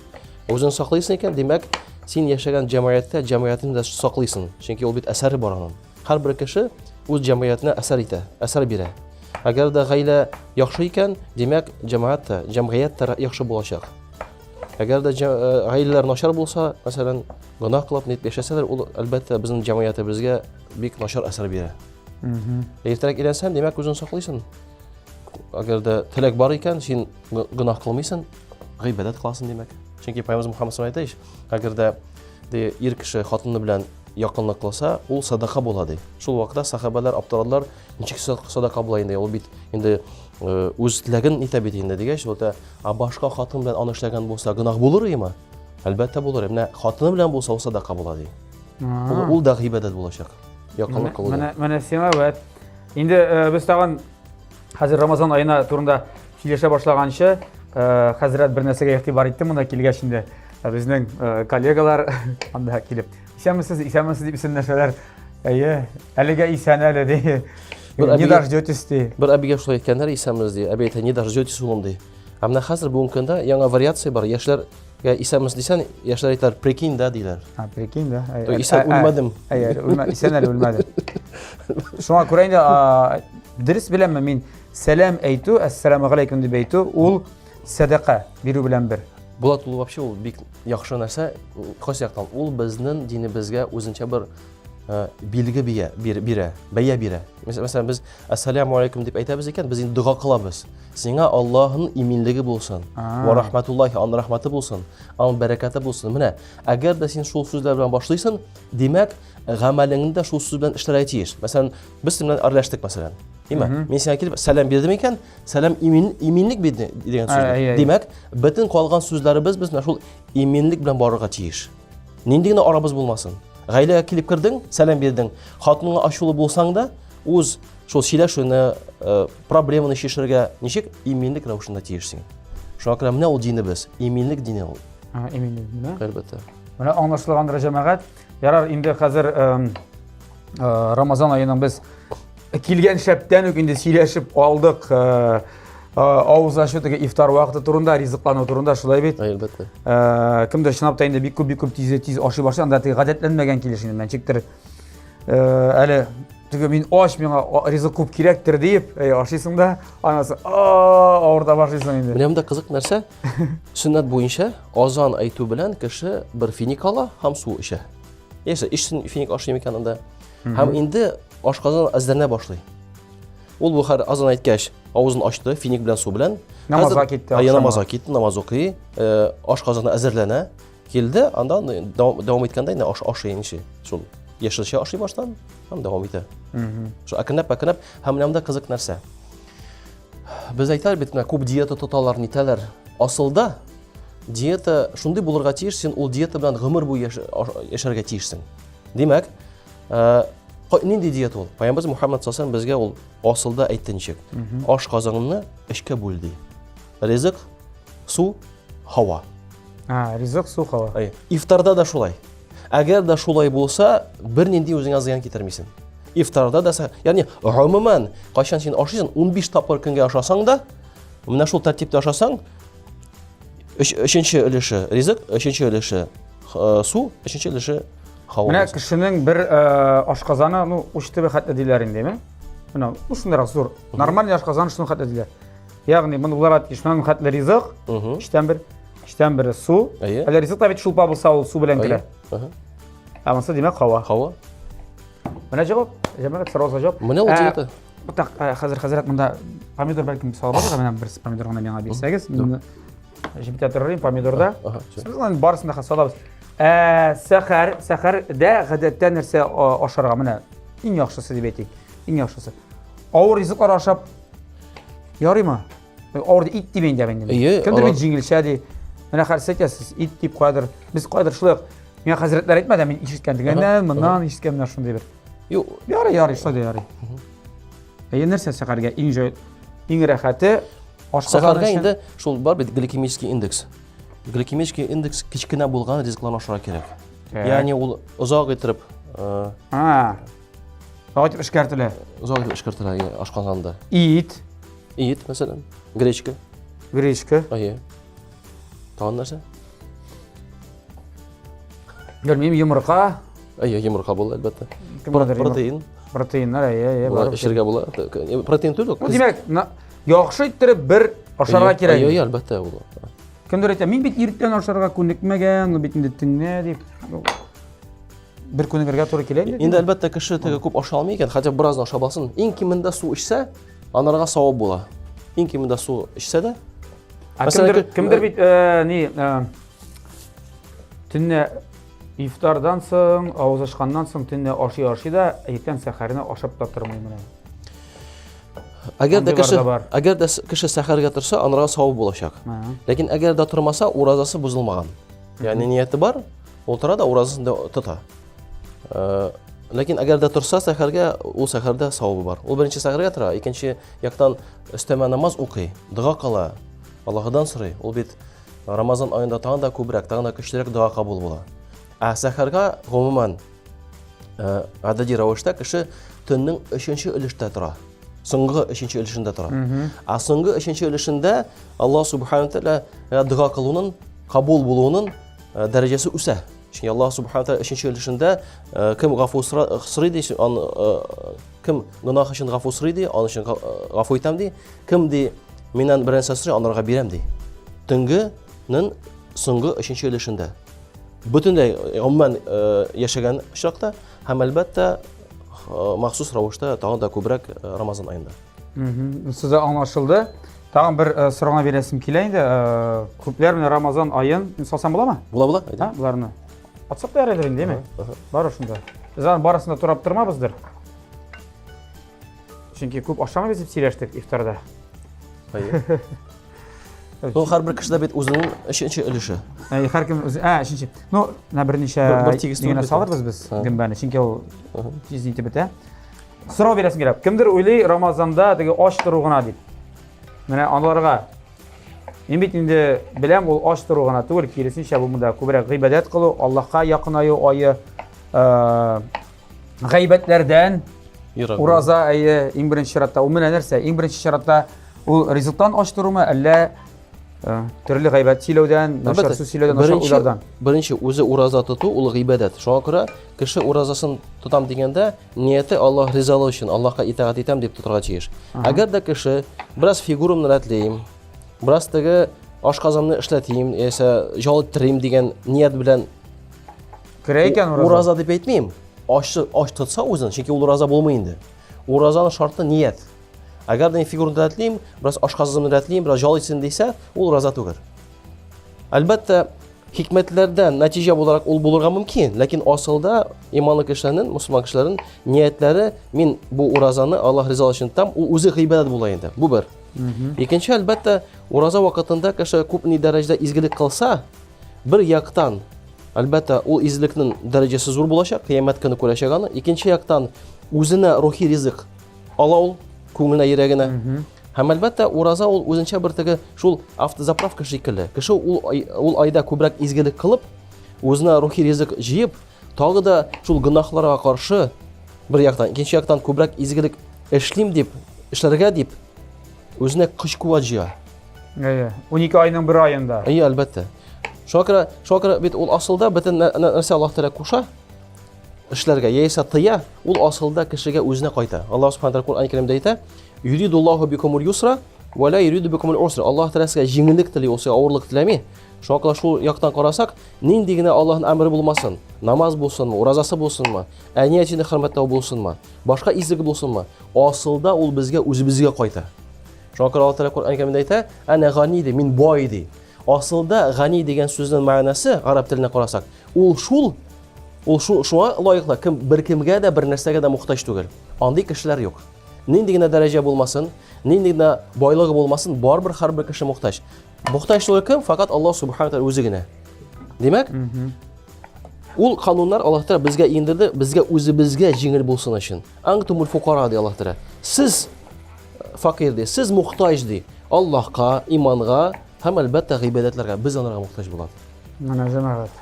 Үзеңне саклыйсың икән, димәк, син яшәгән җәмгыятьтә җәмгыятьне дә саклыйсың. Чөнки ул бит әсәре бар аның. Һәрбер кеше үз җәмгыятенә әсәр итә, әсәр бирә. Әгәр дә гаилә яхшы икән, димәк, җәмәгать тә, җәмгыять тә яхшы булачак. Әгәр дә э, гаиләләр начар булса, мәсәлән, гөнаһ кылып нитеп яшәсәләр, ул әлбәттә безнең җәмгыятебезгә бик начар әсәр бирә. Иртәрәк өйләнсәң, димәк, үзең саклыйсың. Әгәр дә теләк бар икән, син гөнаһ кылмыйсың, гыйбадәт кыласың, димәк. Чөнки Пәйгамбәребез Мухаммад саллаллаху әйтә ич, әгәр дә ди ир кеше хатыны белән якынлык кылса, ул садака була ди. Шул вакытта сахабалар аптырадылар, ничек садака була инде, ул бит инде э, үз теләген итә бит инде дигәч, ул ә башка хатын белән аны эшләгән булса, гөнаһ булыр име? Әлбәттә булыр. Менә хатыны белән булса, ул садака була ди. Ул, ул да гыйбадәт булачак. Якынлык кылу. Менә менә сиңа вәт. Инде э, без тагын хәзер Рамазан аена турында сөйләшә башлаганчы, э, хәзрәт бер нәрсәгә игътибар итте монда килгәч инде. Э, безнең коллегалар анда килеп, исәнмесез, исәнмесез дип исәнләшәләр. Әйе, әлегә исән әле ди. Не дождетесь ди. Бер әбигә шулай әйткәннәр, исәнмез ди. Әби әйтә, не дождетесь, улым ди. Ә менә хәзер бүгенге көндә яңа вариация бар. Яшьләр Я исәнмесез дисән, яшьләр әйтәләр, прикинь, да, диләр. А, прикинь, да. То исән үлмәдем. Әйе, үлмә, исән әле үлмәдем. Шуңа күрә инде дөрес беләмме мин, сәлам әйтү, әссәламу алейкум дип әйтү, ул сәдака бирү белән бер. Булат, ул вообще ул бик яхшы нәрсә, кайсы яктан? Ул безнең динебезгә үзенчә бер э, билге бия, бирә, бәя бирә. Мәсәлән, без әссәламу алейкум дип әйтәбез икән, без инде дога кылабыз. Сиңа Аллаһның иминлеге булсын. Ва рахматуллахи, аның рәхмәте булсын, аның бәрәкәте булсын. Менә, әгәр дә син шул сүзләр белән башлыйсың, димәк, гамәлеңне дә шул сүз белән эшләргә тиеш. Мәсәлән, без синең белән аралаштык, мәсәлән. Димәк, мин сиңа килеп сәлам бирдем икән, сәлам имин, иминлек бирде дигән сүз. Димәк, бөтен калган сүзләребез без менә шул иминлек белән барырга тиеш. Нинди генә арабыз булмасын. Гаиләгә килеп кердең, сәлам бирдең. Хатыныңа ачулы булсаң да, үз шул сөйләшүне, э, проблеманы чишергә ничек иминлек рәвешендә тиешсең. Шуңа күрә менә ул динебез, иминлек дине ул. А, иминлек дине. Әлбәттә. Менә аңлашылгандыр, җәмәгать. Ярар, инде хәзер э, Рамазан аеның без килгән шәптән үк инде сөйләшеп алдык. Э, авыз ачу теге ифтар вакыты турында, ризыклану турында шулай бит. Әлбәттә. Кемдер чынлап та инде бик күп бик күп тиз тиз ашый башлый, анда теге гадәтләнмәгән килеш инде, ничектер әле теге мин ач, миңа ризык күп кирәктер диеп, әй ашыйсың да, анасы авырта башлыйсың инде. Менә монда кызык нәрсә, сөннәт буенча азан әйтү белән кеше бер финик ала һәм су эчә. Яисә өч финик ашый микән анда. Һәм инде ашказан әзерләнә башлый. Ул бу хәр азан әйткәч, авызын ачты, финик белән су белән. Намазга китте. Әйе, намазга китте, намаз укый, э, ашказаны әзерләнә. Килде, андан дәвам иткәндә инде аш ашый инде. Шул яшелчә ашый баштан һәм дәвам итә. Шул әкренләп әкренләп һәм менә монда кызык нәрсә. Без әйтәләр бит, менә күп диета тоталар, нитәләр. Асылда диета шундый булырга тиеш, син ул диета белән гомер буе яшәргә тиешсең. Димәк, э, нинди диета ул? Пәйгамбәрбез Мухаммад саллаллаху безгә ул асылда әйтте ничек? Аш казаныңны эчкә бүл ди. Ризык, су, һава. А, ризык, су, һава. Әйе. Ифтарда да шулай. Әгәр дә шулай булса, бернинди үзеңә зыян китермисең. Ифтарда да, ягъни гомумән, кайчан син ашыйсың, 15 тапкыр көнгә ашасаң да, менә шул тәртиптә ашасаң, өченче өлеше ризык, өченче өлеше э, су, өченче өлеше һава. Менә кешенең бер э, ашказаны, ну, уч төбе хәтле диләр инде, әйме? Менә, ну, шундыйрак зур. Нормальный ашказан шуның хәтле диләр. Ягъни, моны буларак тиеш, шуның хәтле ризык, өчтән бер, өчтән бере су. Әле ризык та бит шулпа булса, ул су белән керә. Ә монысы, димәк, һава. Һава. Менә җавап, җәмәгать сорауга җавап. Менә ул диета. Так, хәзер хәзрәт монда помидор бәлкем салып алырга, менә бер помидор гына миңа бирсәгез, мин җебетә торыр идем помидорда. Без моны барысын да салабыз. Ә, сәхәр, сәхәрдә гадәттә нәрсә ашарга? Менә иң яхшысы дип әйтик. Иң яхшысы. Авыр ризыклар ашап ярыймы? Авыр ит дип инде инде. Әйе, Кемдер бит җиңелчә ди. Менә хәзер әйтәсез, ит дип кадер. Без кадер шулай ук. Миңа хәзрәтләр әйтмәде, мин ишеткән дигәннән, моннан ишеткән менә шундый бер. Юк. Ярый, ярый, шулай да ярый. Әйе, нәрсә сәхәргә иң җай, иң рәхәте ашказан Сәхәргә инде шул бар бит гликемический индекс. Гликемический индекс кечкенә булган ризыкларны ашарга кирәк. Ягъни ул озак итеп, э, А. Озак итеп эшкәртелә. Озак итеп эшкәртелә ашказанда. Ит. Ит, мәсәлән, гречка. Гречка. Әйе. Тагын нәрсә? Белмим, йомырка. Әйе, йомырка була, әлбәттә. Протеин. Протеиннар, әйе, әйе, бар. Эчәргә була. Протеин түгел. Ну, димәк, яхшы иттереп бер ашарга кирәк. Әйе, әйе, әлбәттә ул. Кемдер әйтә, мин бит иртән ашарга күнекмәгән, ну бит инде төнлә дип. Бер күнегергә туры килә инде. Инде әлбәттә кеше теге күп аша алмый икән, хотя бы беразны ашап алсын. Иң кимендә су эчсә, анарга савап була. Иң кимендә су эчсә дә. Ә кемдер, кемдер бит э, ни э, төнлә ифтардан соң, авыз ачканнан соң төнлә ашый-ашый да, иртән сәхәрне ашап та тормый менә. Әгәр дә кеше, әгәр дә кеше сәхәргә торса, анарга савап булачак. Ләкин әгәр дә тормаса, уразасы бозылмаган. Ягъни нияте бар, Утыра да уразасын да тота. Э, ләкин әгәр дә торса сәхәргә, ул сәхәрдә савабы бар. Ул беренче сәхәргә тора, икенче яктан өстәмә намаз укый, дога кыла, Аллаһыдан сорый. Ул бит Рамазан аенда тагын да күбрәк, тагын да көчлерәк дога кабул була. Ә сәхәргә гомумән э, гадәти рәвештә кеше төннең өченче өлештә тора. Соңгы өченче өлешендә тора. Ә соңгы өченче өлешендә Аллаһ субхану тәгалә дога кылуның кабул булуының Э, дәрәҗәсе үсә. Чөнки Аллаһ субхана тәгалә өченче өлешендә э, кем гафу сорый ди, аны э, кем гөнаһ өчен гафу сорый ди, аны өчен гафу итәм ди. Кем ди миннән бер нәрсә сорый, анарга бирәм ди. Төнгенең соңгы өченче өлешендә. Бөтенләй гомумән яшәгән очракта һәм әлбәттә махсус рәвештә тагын да күбрәк Рамазан аенда. Сүзе аңлашылды. Тагын бер э, сорауны бирәсем килә инде. Э, күпләр менә Рамазан аен салсам буламы? Була, була. Һа, боларны. Атсак та ярыйдыр инде, әйме? Бар шунда. Без аны барысын да турап тормабыздыр. Чөнки күп ашамыйбыз дип сөйләштек ифтарда. Әйе. Ну, һәрбер кешедә бит үзенең өченче өлеше. Әй, һәркем үзе, ә, өченче. Ну, менә берничә Бер тигез генә салырбыз без гөмбәне, чөнки ул тиз итеп бетә. Сорау бирәсем килә. Кемдер уйлый Рамазанда теге ач тору гына дип. Менә аларга Мин бит инде беләм, ул ач тору гына түгел, киресенчә бу монда күбрәк гыйбадәт кылу, Аллаһка якынаю ае, э, гайбәтләрдән ураза әйе, иң беренче чиратта. Ул менә нәрсә? Иң беренче чиратта ул ризыктан ач торумы, әллә э, төрле гайбәт сөйләүдән, начар сүз сөйләүдән, начар уйлардан? Беренче үзе ураза тоту ул гыйбадәт. Шуңа күрә кеше уразасын тотам дигәндә, нияте Аллаһ ризалыгы өчен, Аллаһка итагать итәм дип тотарга тиеш. Әгәр дә кеше бераз фигурамны рәтлим, бераз теге ашказанны эшләтим, яисә җал иттерим дигән ният белән керә икән ураза. Ураза дип әйтмим. Ач, ач тотса үзен, чөнки ул ураза булмый инде. Уразаның шарты ният. Әгәр дә фигурны рәтлим, бераз ашказанны рәтлим, бераз җал итсен дисә, ул ураза түгел. Әлбәттә, хикмәтләрдән нәтиҗә буларак ул булырга мөмкин, ләкин асылда иманлы кешеләрнең, мусульман кешеләрнең ниятләре мин бу уразаны Аллаһ ризалыгы өчен тотам, ул үзе гыйбадәт була инде. Бу бер. Икенче, әлбәттә, ураза вакытында кеше күп ни дәрәҗәдә изгелек кылса, бер яктан, әлбәттә, ул изгелекнең дәрәҗәсе зур булачак, кыямәт көне күрәчәк аны. Икенче яктан, үзенә рухи ризык ала ул, күңеленә, йөрәгенә. Һәм әлбәттә, ураза ул үзенчә бер теге шул автозаправка шикелле. Кеше ул, ул айда күбрәк изгелек кылып, үзенә рухи ризык җыеп, тагы да шул гөнаһларга каршы бер яктан, икенче яктан күбрәк изгелек эшлим дип, эшләргә дип, үзенә көч-куәт җыя. Әйе, 12 айның бер аенда. Әйе, әлбәттә. Шуңа күрә, шуңа күрә бит ул асылда бөтен нәрсә Аллаһ Тәгалә куша эшләргә, яисә тыя, ул асылда кешегә үзенә кайта. Аллаһ Субхану Тәгалә Коръән Кәримдә әйтә: "Юридуллаһу бикумул юсра Вәлә юриду бикумул уср. Аллаһ Тәгалә сезгә җиңеллек тели, ул сезгә авырлык теләми. Шуңа күрә шул яктан карасак, нинди генә Аллаһның әмере булмасын, намаз булсынмы, уразасы булсынмы, әни-әтине хөрмәтләү булсынмы, башка изгелек булсынмы, асылда ул безгә үзебезгә кайта. Шуңа күрә Аллаһ Тәгалә Коръән Кәримдә әйтә, әнә гани ди, мин бай ди. Асылда гани дигән сүзнең мәгънәсе, гарәп теленә карасак, ул шул, ул шу, шуңа лаеклы, кем беркемгә дә бер нәрсәгә дә мохтаҗ түгел. Андый кешеләр юк. Нинди генә дәрәҗә булмасын, нинди генә байлыгы булмасын, барыбер һәрбер кеше мохтаҗ. Мохтаҗ түгел кем? Факат Аллаһ субхана тәгалә үзе генә. Димәк, ул кануннар Аллаһ Тәгалә безгә иңдерде, безгә үзебезгә җиңел булсын өчен. Антумул фукара ди Аллаһ Тәгалә. Сез э, факир ди, сез мохтаҗ ди. Аллаһка, иманга һәм әлбәттә гыйбадәтләргә без анарга мохтаҗ булабыз. Менә җәмәгать.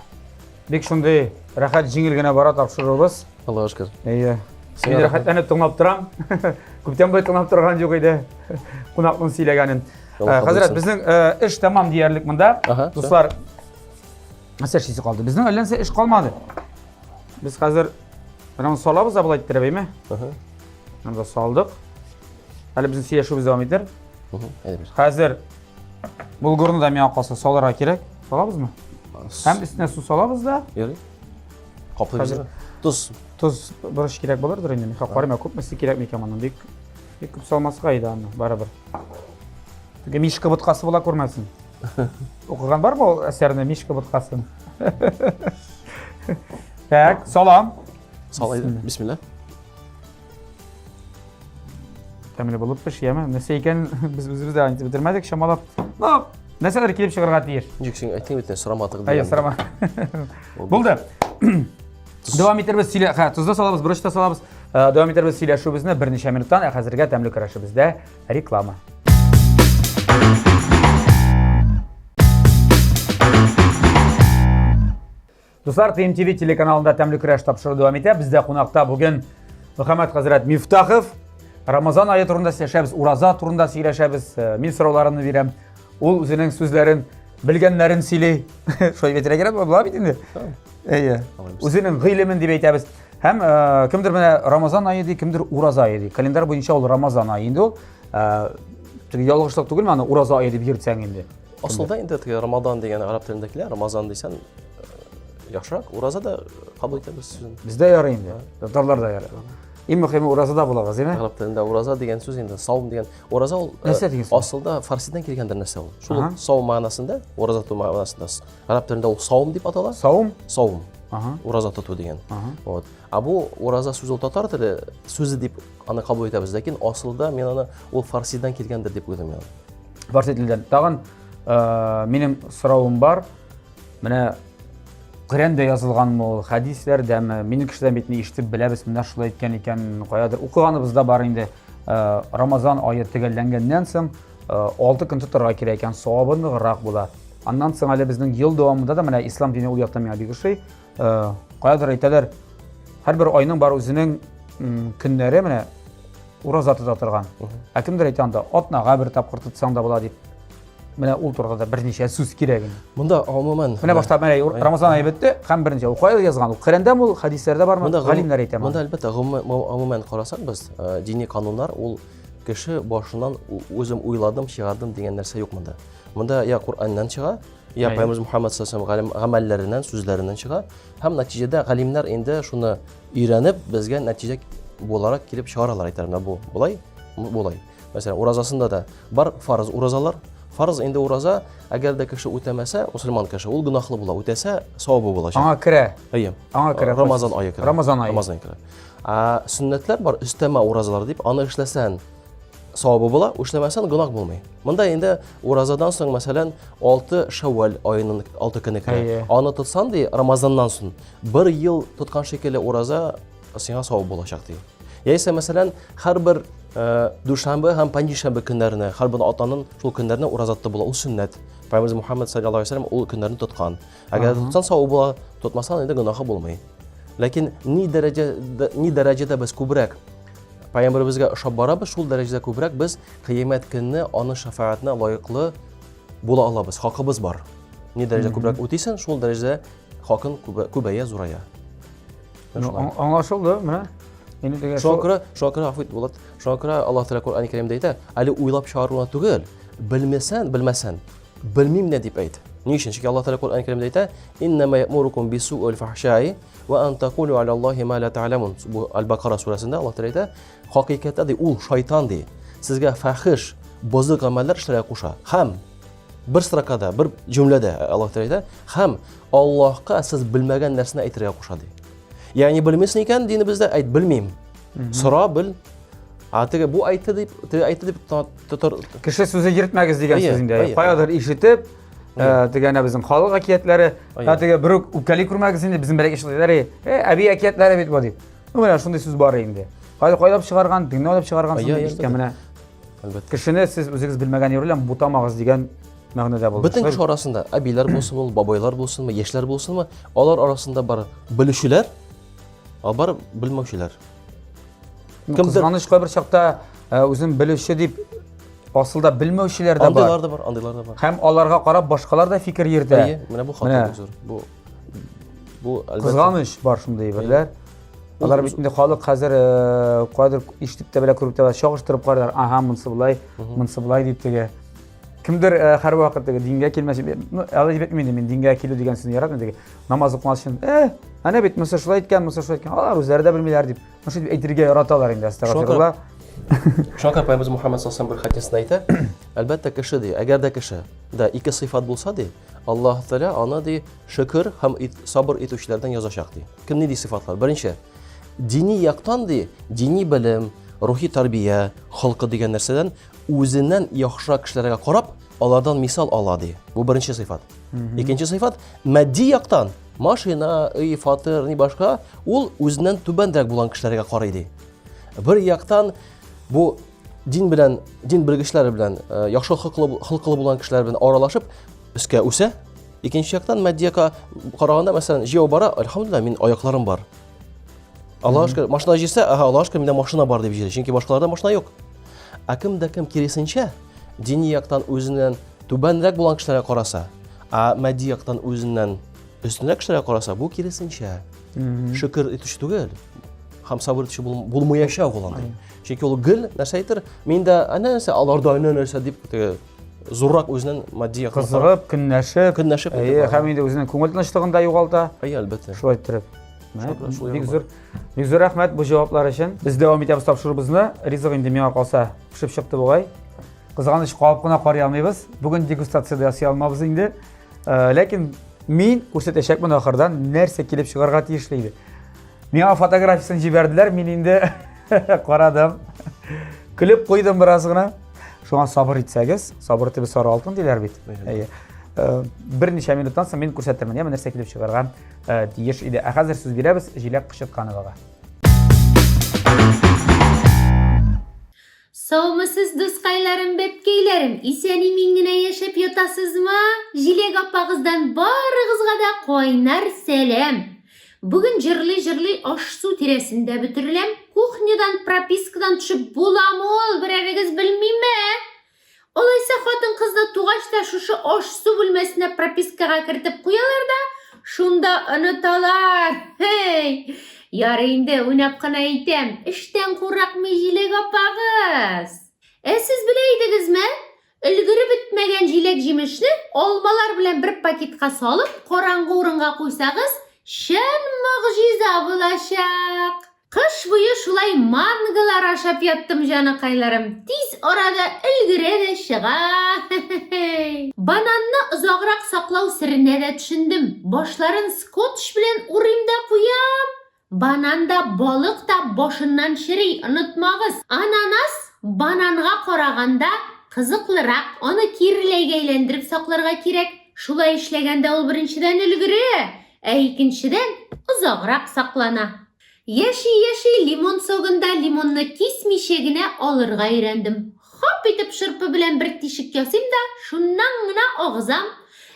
Бик шундый рәхәт җиңел генә бара тапшыруыбыз. Аллаһка шөкер. Әйе. Мин рәхәтләнеп тыңлап торам. Күптән болай тыңлап торган юк иде. Кунакның сөйләгәнен. Э, хәзрәт, безнең э, эш тәмам диярлек монда. Дуслар, нәрсә эшлисе калды? Безнең әллә нәрсә эш калмады. Без хәзер менә моны салабыз да болай иттереп, әйме? Монда салдык. Әле безнең сөйләшүебез дәвам итәр. Хәзер булгурны да миңа калса салырга кирәк. Салабызмы? Һәм өстенә су салабыз да. Ярый. Каплыйбыз. Тоз. Тоз борыч кирәк булырдыр инде. Мин карыйм, күпмесе кирәк микән моның? Бик бик күп салмаска иде аны, барыбер. Теге Мишка боткасы була күрмәсен. Укыган бармы ул әсәрне Мишка боткасын? Так, салам. Сал әйдә. Бисмилла. Тәмле булып пеш, яме. Нәрсә икән без үзебез дә әйтеп бетермәдек, чамалап. Ну, нәрсәләр килеп чыгарга тиеш. Ничек син әйттең бит, сорамадык дигән. Әйе, сорама. Булды. Дәвам итәрбез сөйлә. Ха, тоз да салабыз, борыч та салабыз. Э, дәвам итәрбез сөйләшүебезне берничә минуттан, ә хәзергә тәмле көрәшебездә реклама. Дуслар, ТМТВ телеканалында тәмле көрәш тапшыру дәвам итә. Бездә кунакта бүген Мөхәммәд хәзрәт Мифтахов. Рамазан ае турында сөйләшәбез, ураза турында сөйләшәбез. Э, мин сорауларымны бирәм. Ул үзенең сүзләрен, белгәннәрен сөйли. Шулай әйтергә кирәк була бит инде. Әйе. Үзенең гыйлемен дип әйтәбез. Һәм э, кемдер менә Рамазан ае ди, кемдер ураза ае ди. Календарь буенча ул Рамазан ае инде ул. Э, теге ялгышлык түгелме аны ураза ае дип йөртсәң инде? Асылда инде теге Рамадан дигән араб телендә килә, Рамазан дисәң э, яхшырак, ураза да кабул итәбез сүзен. Бездә ярый инде. Татарлар да ярый. Иң мөһиме уразада булабыз, димме? Араб телендә ураза дигән сүз инде саум дигән. Ураза ул нәрсә дигән сүз? Асылда фарсидан килгән бер нәрсә ул. Шул саум мәгънәсендә, ураза тоту мәгънәсендә. Араб телендә ул саум дип атала. Саум? Саум. Ага. Ураза тоту дигән. Ага. Вот. А бу ураза сүзе ул татар теле сүзе дип аны кабул итәбез, ләкин асылда мин аны ул фарсидан килгәндер дип уйлыйм мин. Фарси теленнән. Тагын э, минем соравым бар. Менә Коръәндә язылганмы ул, хәдисләрдәме? Минем кешедән бит ишетеп беләбез, менә шулай әйткән икән, каядыр укыганыбыз да бар инде. Э, Рамазан ае төгәлләнгәннән соң 6 э, көн тотарга кирәк икән, савабы ныграк була. Аннан соң әле безнең ел дәвамында да менә ислам дине ул яктан миңа бик ошый. Э, каядыр әйтәләр, һәрбер айның бар үзенең көннәре менә ураза тота торган. Ә кемдер әйтә анда атнага бер тапкыр тотсаң да була дип. Менә ул турыда да берничә сүз кирәк инде. Монда гомумән Менә башта менә Рамазан ае бетте һәм берничә. Ул кая язган? Ул Коръәндәме ул, хәдисләрдә бармы? Галимнәр әйтә. Монда әлбәттә гомумән карасак без э, дини кануннар ул кеше башыннан үзем уйладым, чыгардым дигән нәрсә юк монда. Монда я Коръәннән чыга, я Пәйгамбәребез Мухаммад саллаллаху алейһи гамәлләреннән, сүзләреннән чыга. Һәм нәтиҗәдә галимнәр инде шуны өйрәнеп, безгә нәтиҗә буларак килеп чыгаралар, әйтәләр, менә бу болай, болай. Мәсәлән, уразасында да бар фарыз уразалар. Фарыз инде ураза, әгәр дә кеше үтәмәсә, мусульман кеше, ул гөнаһлы була, үтәсә, савабы булачак. Аңа керә. Әйе. Аңа керә. Рамазан ае керә. Рамазан ае. Рамазан керә. Ә сөннәтләр бар, өстәмә уразалар дип, аны эшләсәң савабы була, эшләмәсәң гөнаһ булмый. Монда инде уразадан соң, мәсәлән, 6 Шәввәл аеның 6 көне керә. Аны тотсаң ди, Рамазаннан соң бер ел тоткан шикелле ураза сиңа савап булачак ди. Яисә, мәсәлән, һәрбер э, дүшәмбе һәм пәнҗешәмбе көннәренә, һәрбер атнаның шул көннәренә ураза тотып була, ул сөннәт. Пәйгамбәребез Мухаммад саллаллаһу алейһи вәсәлләм ул көннәрне тоткан. Әгәр тотсаң савап була, тотмасаң инде гөнаһы булмый. Ләкин ни дәрәҗәдә ни дәрәҗәдә без күбрәк Пәйгамбәребезгә ошап барабыз, шул дәрәҗәдә күбрәк без кыямәт көнне аның шәфәгатенә лаеклы була алабыз, хакыбыз бар. Ни дәрәҗәдә күбрәк үтисең, шул дәрәҗәдә хакын күбәя, зурая. Ну, аңлашылды, менә. Инде теге шуңа күрә, шуңа күрә гафу ит, Булат. Шуңа күрә Аллаһ Тәгалә Коръән Кәримдә әйтә, әле уйлап чыгару гына түгел, белмәсән, белмәсән, белмим дә дип әйт. Ни өчен? Чөнки Аллаһ Тәгалә Коръән Кәримдә әйтә, иннама я'мурукум бису'ил фахшаи ва ан тақулу аля Аллаһи ма ла та'ламун. Бу Аль-Бакара сүрәсендә Аллаһ Тәгалә әйтә, хакыйкатьтә ди, ул шайтан ди, сезгә фахиш, бозык гамәлләр эшләргә куша. Һәм бер строкада, бер җөмләдә Аллаһ Тәгалә әйтә, һәм Аллаһка сез белмәгән нәрсәне әйтергә куша ди. Ягъни белмисең икән динебездә, әйт белмим. Сора, бел. А теге бу әйтте дип, теге әйтте дип тотыр. Кеше сүзе йөртмәгез дигән сүз инде. Каядыр ишетеп, э, теге әнә безнең халык әкиятләре, ә теге бер үк үпкәли күрмәгез инде, безнең бер әкиятләре, э, әби әкиятләре бит бу дип. Ну, менә шундый сүз бар инде. Кайда кайлап чыгарган, динне уйлап чыгарган ишеткән менә. Әлбәттә. Кешене сез үзегез белмәгән юл белән бутамагыз дигән мәгънәдә булды. Бөтен кеше арасында, әбиләр булсын ул, бабайлар булсынмы, яшьләр булсынмы, алар арасында бар белүчеләр, ә бар белмәүчеләр. Ну, кызганыч кайбер чакта э, үзен белүче дип асылда белмәүчеләр дә бар. Андыйлар да бар, андыйлар да бар. Һәм аларга карап башкалар да фикер йөртә. Әйе, менә бу хата бик зур. Бу бу әлбәттә. Кызганыч бар шундый әйберләр. Алар бит инде халык хәзер э, кайдыр ишетеп тә белә, күреп тә белә, чагыштырып карыйлар. Ага, монысы болай, монысы болай дип теге. Кемдер э, һәрвакыт теге дингә килмәс, ну, алай дип әйтмим инде, мин дингә килү дигән сүзне яратмыйм теге. Намаз укымас өчен, э, әнә бит монысы шулай әйткән, монысы шулай әйткән. Алар үзләре дә белмиләр дип. Ну, шулай дип әйтергә яраталар инде, астагфирулла. Шуңа күрә Пәйгамбәребез Мухаммад саллаллаху бер хәдисендә әйтә, әлбәттә кеше ди, әгәр дә кеше да ике сыйфат булса ди, Аллаһ Тәгалә аны ди шөкер һәм сабыр итүчеләрдән язачак ди. Кем нинди сыйфатлар? Беренче, дини яктан ди, дини белем, рухи тәрбия, холкы дигән нәрсәдән үзеннән яхшырак кешеләргә карап, алардан мисал ала ди. Бу беренче сыйфат. Икенче сыйфат, матди яктан машина, өй, фатир, ни башка, ул үзеннән түбәнрәк булган кешеләргә карый ди. Бер яктан бу дин белән, дин белгечләре белән, э, яхшы холыклы, холыклы булган кешеләр белән аралашып, өскә үсә. Икенче яктан матди якка караганда, мәсәлән, җәяү бара, альхамдулилла, мин аякларым бар. Аллаһка шөкер, машина җирсә, ага, Аллаһка шөкер, миндә машина бар дип җире, чөнки башкаларда машина юк. Ә кем дә кем киресенчә, дини яктан үзеннән түбәнрәк булган кешеләргә караса, ә матди яктан үзеннән өстенрәк кешеләргә караса, бу киресенчә. Шөкер итүче түгел һәм сабыр итүче булмаячак ул андый. Чөнки ул гел нәрсә әйтер, миндә әнә нәрсә, аларда әнә нәрсә дип теге зуррак үзенең матди яктан кызыгып, көнләшеп, көнләшеп, әйе, һәм инде үзенең күңел тынычлыгын да югалта. Әйе, әлбәттә. Шулай иттереп. Бик зур, бик зур рәхмәт бу җаваплар өчен. Без дәвам итәбез тапшыруыбызны. Ризык инде миңа калса пешеп чыкты бугай. Кызганыч кабып кына карый алмыйбыз. Бүген дегустация дә ясый алмабыз инде. Э, ләкин мин күрсәтәчәкмен ахырдан нәрсә килеп чыгарга тиешле иде. Миңа фотографиясен җибәрделәр, мин инде карадым. Көлеп куйдым бераз гына. Шуңа сабыр итсәгез, сабыр төбе сары алтын диләр бит. Әйе. Э, берничә минуттан соң мин күрсәтермен, яме нәрсә килеп чыгарга э, тиеш иде. Ә хәзер сүз бирәбез Җиләк Кычыткановага. Саумысыз, дускайларым, бәбкәйләрем, исән-имин генә яшәп ятасызмы? Җиләк апагыздан барыгызга да кайнар сәлам! Бүген җырлый-җырлый аш-су тирәсендә бөтереләм, кухнядан пропискадан төшеп буламы ул, берәрегез белмиме? Алайса хатын-кызны тугач та шушы аш-су бүлмәсенә пропискага кертеп куялар да, шунда оныталар. Һей! Ярый инде, уйнап кына әйтәм, эштән курыкмый җиләк апагыз. Ә сез белә идегезме? Өлгереп бетмәгән җиләк-җимешне алмалар белән бер пакетка салып, караңгы урынга куйсагыз, чын могҗиза булачак. Кыш буе шулай мангалар ашап яттым, җаныкайларым. Тиз арада өлгерә дә чыга. Бананны озаграк саклау серенә дә төшендем. Башларын скотч белән урыйм да куям. Банан да, балык та башыннан чери, онытмагыз. Ананас бананга караганда кызыклырак, аны киреләйгә әйләндереп сакларга кирәк. Шулай эшләгәндә ул беренчедән өлгерә, ә икенчедән озаграк саклана. Яши-яши лимон согын да лимонны кисмичә генә алырга өйрәндем. Хоп итеп шырпы белән бер тишек ясыйм да, шуннан гына агызам.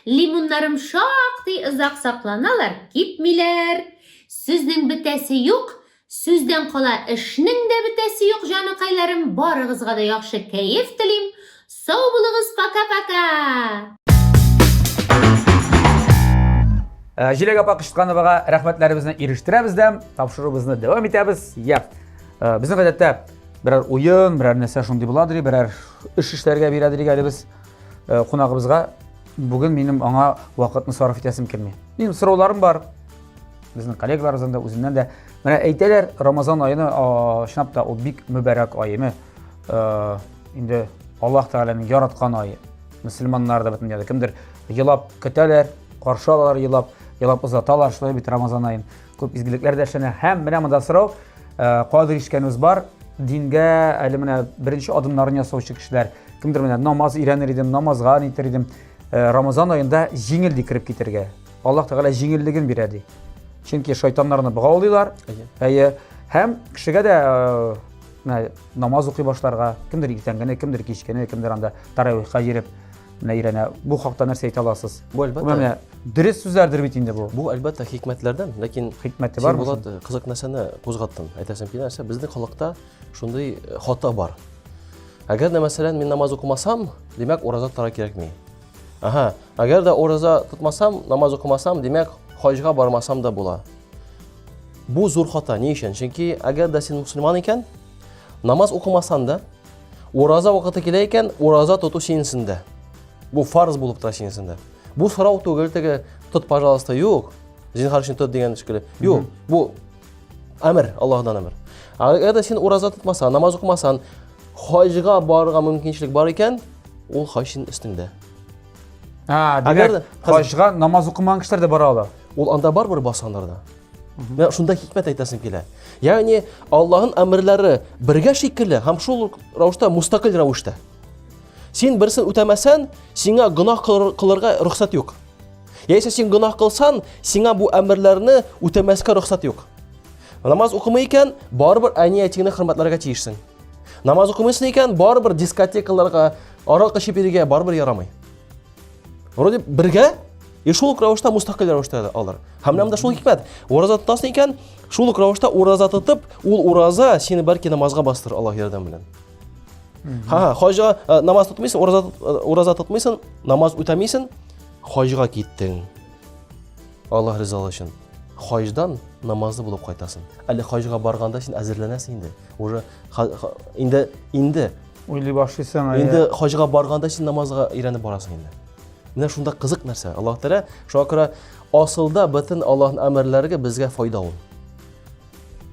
Лимоннарым шактый озак сакланалар, кипмиләр. Сүзнең бетәсе юк, сүздән кала эшнең дә бетәсе юк, җаныкайларым, барыгызга да яхшы кәеф телим. Сау булыгыз, пока-пока! Э, Җиләк апа Кычыткановага рәхмәтләребезне ирештерәбез дә, тапшыруыбызны дәвам итәбез. Я. Э, безнең гадәттә Берәр уен, берәр нәрсә шундый буладыр, берәр эш эшләргә бирәдер әле без э, кунагыбызга. Бүген минем аңа вакытны сарыф итәсем килми. Минем сорауларым бар. Безнең коллегаларыбыздан да, үзеннән дә. Менә әйтәләр, Рамазан аена чынлап та ул бик мөбарәк аемы. Э, инде Аллаһ Тәгаләнең яраткан ае. Мөселманнар да бөтен дөньяда кемдер елап көтәләр, каршы алалар елап, елап озаталар, шулай бит Рамазан аен. Күп изгелекләр дә эшләнә. Һәм менә монда сорау, э, кадер ишкәнебез бар, дингә әле менә беренче адымнарын ясаучы кешеләр, кемдер менә намаз өйрәнер идем, намазга нитер идем. Э, Рамазан аенда җиңел ди кереп китергә. Аллаһ Тәгалә җиңеллеген бирә ди. Чөнки шайтаннарны богаулыйлар. Әйе. Һәм кешегә дә э, менә намаз укый башларга, кемдер иртәнгене, кемдер кичкене, кемдер анда таравихка йөреп менә өйрәнә. Бу хакта нәрсә әйтә аласыз? Бу әлбәттә. Менә дөрес сүзләрдер бит инде бу. Бу әлбәттә хикмәтләрдән, ләкин хикмәте бар. Булат э, кызык нәрсәне кузгаттың. Әйтәсем килә нәрсә, безнең халыкта шундый э, хата бар. Әгәр дә мәсәлән мин намаз укымасам, димәк ураза тотарга кирәкми. Ага, әгәр дә ураза тотмасам, намаз укымасам, димәк хаҗга бармасам да була. Бу зур хата. Ни өчен? Чөнки әгәр дә син мусульман икән, намаз укымасан да, ураза вакыты килә икән, ураза тоту синең өстендә. Бу фарз булып тора синең өстендә. Бу сорау түгел, теге тот, пожалуйста, юк. Зинһар өчен тот дигән шикелле. Юк, бу әмер, Аллаһдан әмер. Әгәр дә син ураза тотмасаң, намаз укымасаң, хаҗга барырга мөмкинчелек бар икән, ул хаҗ синең өстеңдә. А, димәк, хаҗга намаз укымаган кешеләр дә бара ала. Ул анда барыбер басканнар да. Менә шунда хикмәт әйтәсем килә. Ягъни Аллаһның әмерләре бергә шикелле һәм шул ук рәвештә мустакил рәвештә. Син берсен үтәмәсән, сиңа гөнаһ кылырга рөхсәт юк. Яисә син гөнаһ кылсан, сиңа бу әмерләрне үтәмәскә рөхсәт юк. Намаз укымый икән, барыбер әни-әтиңне хөрмәтләргә тиешсең. Намаз укымыйсың икән, барыбер дискотекаларга, аракы эчеп йөрергә барыбер ярамый. Вроде бергә, и шул ук рәвештә мустакил рәвештә алыр. Һәм менә шул хикмәт. Ураза тотасың икән, шул ук рәвештә ураза тотып, ул ураза сине бәлки намазга бастырыр Аллаһ ярдәме белән. Ха, хаҗга э, намаз тотмыйсың, ураза э, ураза тотмыйсың, намаз үтәмисең, хаҗга киттең. Аллаһ ризалыгы өчен. Хаҗдан намазлы булып кайтасың. Әле хаҗга барганда син әзерләнәсең инде. Уже инде инде уйлый башлыйсың. Инде хаҗга барганда син намазга өйрәнеп барасың инде. Менә шунда кызык нәрсә. Аллаһ Тәгалә шуңа күрә асылда бөтен Аллаһның әмерләре безгә файда ул.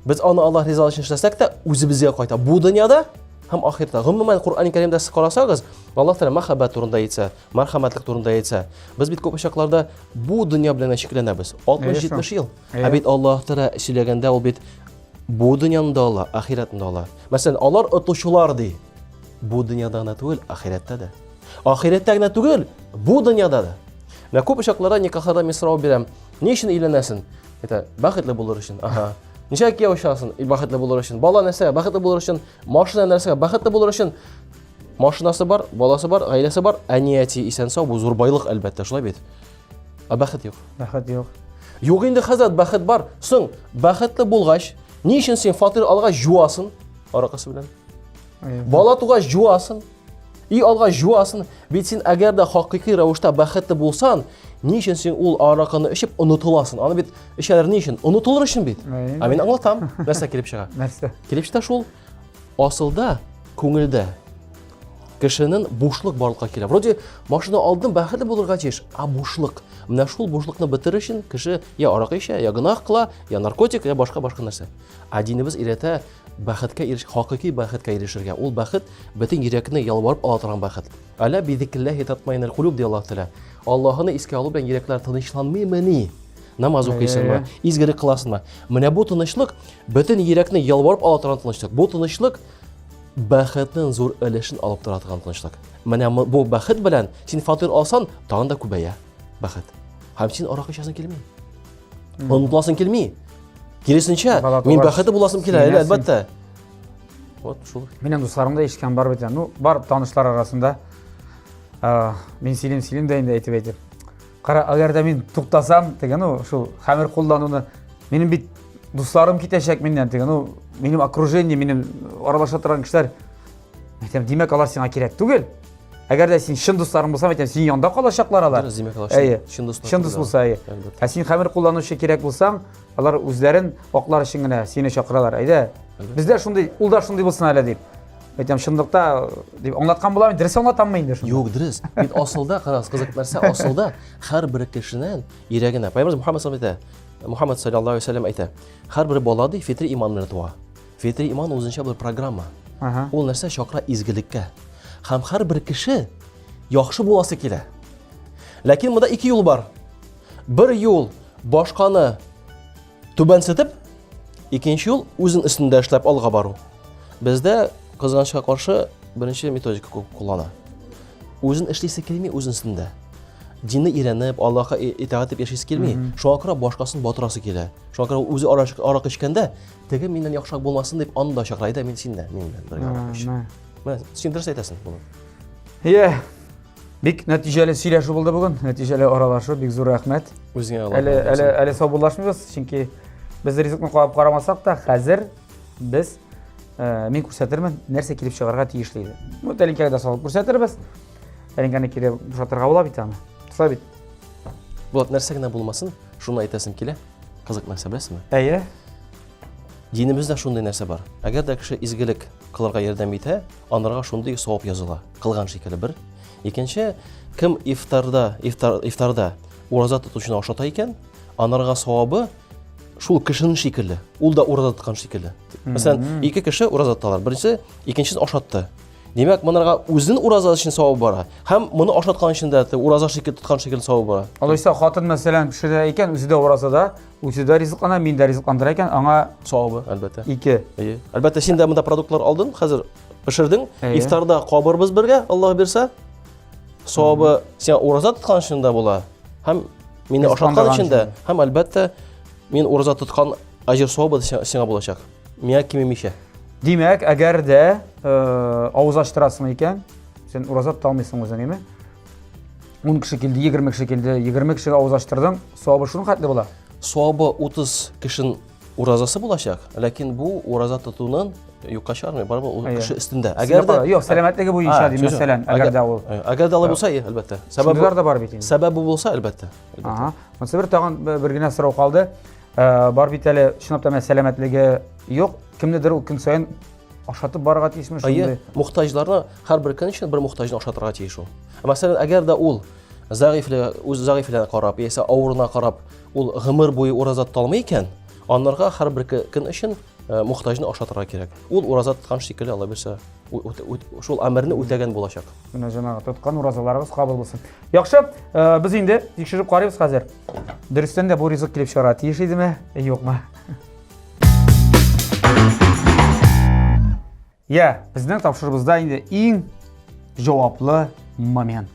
Без аны Аллаһ ризалыгы өчен эшләсәк тә, үзебезгә кайта. Бу дөньяда һәм ахирәттә. Гомумән, Коръән Кәримдә сез карасагыз, Аллаһ Тәгалә мәхәббәт турында әйтсә, мәрхәмәтлек турында әйтсә, без бит күп очракларда бу дөнья белән чикләнәбез. 60-70 ел. Ә бит Аллаһ Тәгалә сөйләгәндә ул бит бу дөньяны да ала, ахирәтне дә ала. Мәсәлән, алар отучылар ди. Бу дөньяда гына түгел, ахирәттә дә. Ахирәттә генә түгел, бу дөньяда да. Менә күп очракларда никахларда мин сорау бирәм. Ни өчен өйләнәсең? Әйтә, бәхетле булыр өчен. Ага. Ничә кияү чыгасың? Бәхетле булыр өчен. Бала нәрсәгә? Бәхетле булыр өчен. Машина нәрсәгә? Бәхетле булыр өчен. Машинасы бар, баласы бар, гаиләсе бар, әни әти исән сау, бу зур байлык әлбәттә, шулай бит. Ә бәхет юк. Бәхет юк. Юк инде хәзрәт, бәхет бар. Соң, бәхетле булгач, ни өчен син фатир алгач жуасың аракысы белән? Бала тугач жуасың. И алгач жуасың. Бит син әгәр дә хакыйкый рәвештә бәхетле булсаң, ни өчен син ул аракыны эчеп онытыласың? Аны бит эчәләр ни өчен? Онытылыр өчен бит. Ә мин аңлатам, нәрсә килеп чыга. Нәрсә? Килеп чыга шул, асылда күңелдә кешенең бушлык барлыкка килә. Вроде машина алдым, бәхетле булырга тиеш, а бушлык. Менә шул бушлыкны бетерер өчен кеше я аракы эчә, я гөнаһ кыла, я наркотик, я башка-башка нәрсә. Ә динебез өйрәтә бәхеткә иреш, хакыйкый бәхеткә ирешергә. Ул бәхет бөтен йөрәкне ялварып ала торган бәхет. Аля бизикрилләһи татмаиннул кулуб ди Аллаһ Тәгалә. Аллаһны искә алу белән йөрәкләр тынычланмыймыни? Намаз укыйсыңмы, изгелек кыласыңмы? Менә бу тынычлык бөтен йөрәкне ялварып ала торган тынычлык. Бу тынычлык бәхетнең зур өлешен алып тора торган тынычлык. Менә бу бәхет белән син фатир алсаң, тагын да күбәя бәхет. Һәм син аракы эчәсең килми. Онытыласың килми. Киресенчә, мин бәхетле буласым килә, әлбәттә. Вот шул. Минем дусларым да ишеткән бар бит. Ну, бар танышлар арасында. Мин сөйлим, сөйлим дә инде әйтеп әйтеп. Кара, әгәр дә мин туктасам, теге, ну, шул хәмер куллануны, минем бит дусларым китәчәк миннән, теге, ну, минем окружение, минем аралаша торган кешеләр. Әйтәм, димәк, алар сиңа кирәк түгел. Әгәр дә син чын дусларың булса, әйтәм, синең янда калачаклар алар. Дөрес, димәк, алар Әйе. чын дуслар. Чын дус булса, әйе. Ә син хәмер кулланучы кирәк булсаң, алар үзләрен аклар өчен генә сине чакыралар. Әйдә. Бездә шундый, ул да шундый булсын әле дип. Әйтәм, чынлыкта дип аңлаткан булам, дөрес аңлатаммы инде шуны? Юк, дөрес. Бит асылда, карагыз, кызык нәрсә, асылда һәрбер кешенең йөрәгенә. Пәйгамбәребез Мухаммад саллаллаху әйтә, Мухаммад саллаллаху алейһи вәсәлләм әйтә, һәрбер бала ди фитри иман белән туа. Фитри иман үзенчә бер программа. Ул нәрсә чакыра изгелеккә. Һәм һәрбер кеше яхшы буласы килә. Ләкин монда ике юл бар. Бер юл башканы түбәнсетеп, икенче юл үзен өстендә эшләп алга бару. Бездә кызганычка каршы беренче методика күп куллана. Үзен эшлисе килми үзен өстендә. Динне өйрәнеп, Аллаһка итагать итеп яшисе килми. Шуңа күрә башкасын батырасы килә. Шуңа күрә үзе аракы эчкәндә, теге миннән яхшырак булмасын дип аны да чакыра. Әйдә, мин син дә, мин белән бергә аракы эч. Менә син дөрес әйтәсең моны. Иә. Бик нәтиҗәле сөйләшү булды бүген, нәтиҗәле аралашу, бик зур рәхмәт. Үзеңә Аллаһ. Әле әле әле саубуллашмыйбыз, чөнки без ризыкны кабып карамасак та, хәзер без э, мин күрсәтермен, нәрсә килеп чыгарга тиешле иде. Ну, тәлинкәгә дә салып күрсәтербез. Тәлинкәне кире бушатырга була бит аны. Шулай бит. Булат, нәрсә генә булмасын, шуны әйтәсем килә. Кызык нәрсә беләсезме? Әйе. Динебездә шундый нәрсә бар. Әгәр дә кеше изгелек кылырга ярдәм итә, анарга шундый савап языла. Кылган шикелле бер. Икенче, кем ифтарда, ифтар, ифтарда ураза тотучыны ашата икән, анарга савабы шул кешенең шикелле. Ул да ураза тоткан шикелле. Мәсәлән, ике кеше ураза тоталар. Беренче икенчесен ашатты. Димәк, монарга үзен ураза өчен савап бара. Һәм моны ашаткан өчен дә ураза шикелле тоткан шикелле савап бара. Алайса хатын мәсәлән пешерә икән, үзе дә уразада, Үзе дә ризыклана, мин дә ризыкландыра икән, аңа савабы, әлбәттә. Ике. Әйе. Әлбәттә, син дә монда продуктлар алдың, хәзер пешердең. Ифтарда кабырбыз бергә, Аллаһ бирсә. Савабы сиңа ураза тоткан өчен дә була. Һәм мине ашаткан өчен дә, һәм әлбәттә, мин ураза тоткан әҗер савабы да сиңа булачак. Миңа кимемичә. Димәк, әгәр дә э, авыз ачтырасың икән, син ураза тота алмыйсың үзең, әйме? 10 кеше килде, 20 кеше килде, 20 кешегә авыз ачтырдың, савабы шуның хәтле була. Савабы 30 кешенең уразасы булачак, ләкин бу ураза тотуның юкка чыгармый, барыбер ул кеше өстендә. Әгәр дә юк, сәламәтлеге буенча дим, мәсәлән, әгәр дә ул. Әгәр дә алай булса, әлбәттә. Сәбәбе да бар бит инде. Сәбәбе булса, әлбәттә. Ага. Монысы бер тагын бер генә сорау калды. Э, бар бит әле чынлап та сәламәтлеге юк, кемнедер ул көн саен ашатып барырга тиешме шундый? Әйе, мохтаҗларны һәрбер көн өчен бер мохтаҗны ашатырга тиеш ул. Мәсәлән, әгәр дә ул зәгыйфле, үз зәгыйфлегенә карап, яисә авыруына карап, ул гомер буе ураза тота алмый икән, аннарга һәрбер көн өчен э, мохтаҗны ашатырга кирәк. Ул ураза тоткан шикелле, Алла бирсә, шул әмерне үтәгән булачак. Менә җәмәгать, тоткан уразаларыгыз кабул булсын. Яхшы, э, без инде тикшереп карыйбыз хәзер. Дөрестән дә бу ризык килеп чыгарга тиеш идеме, юкмы? Я, безнең тапшырубызда инде иң җаваплы момент.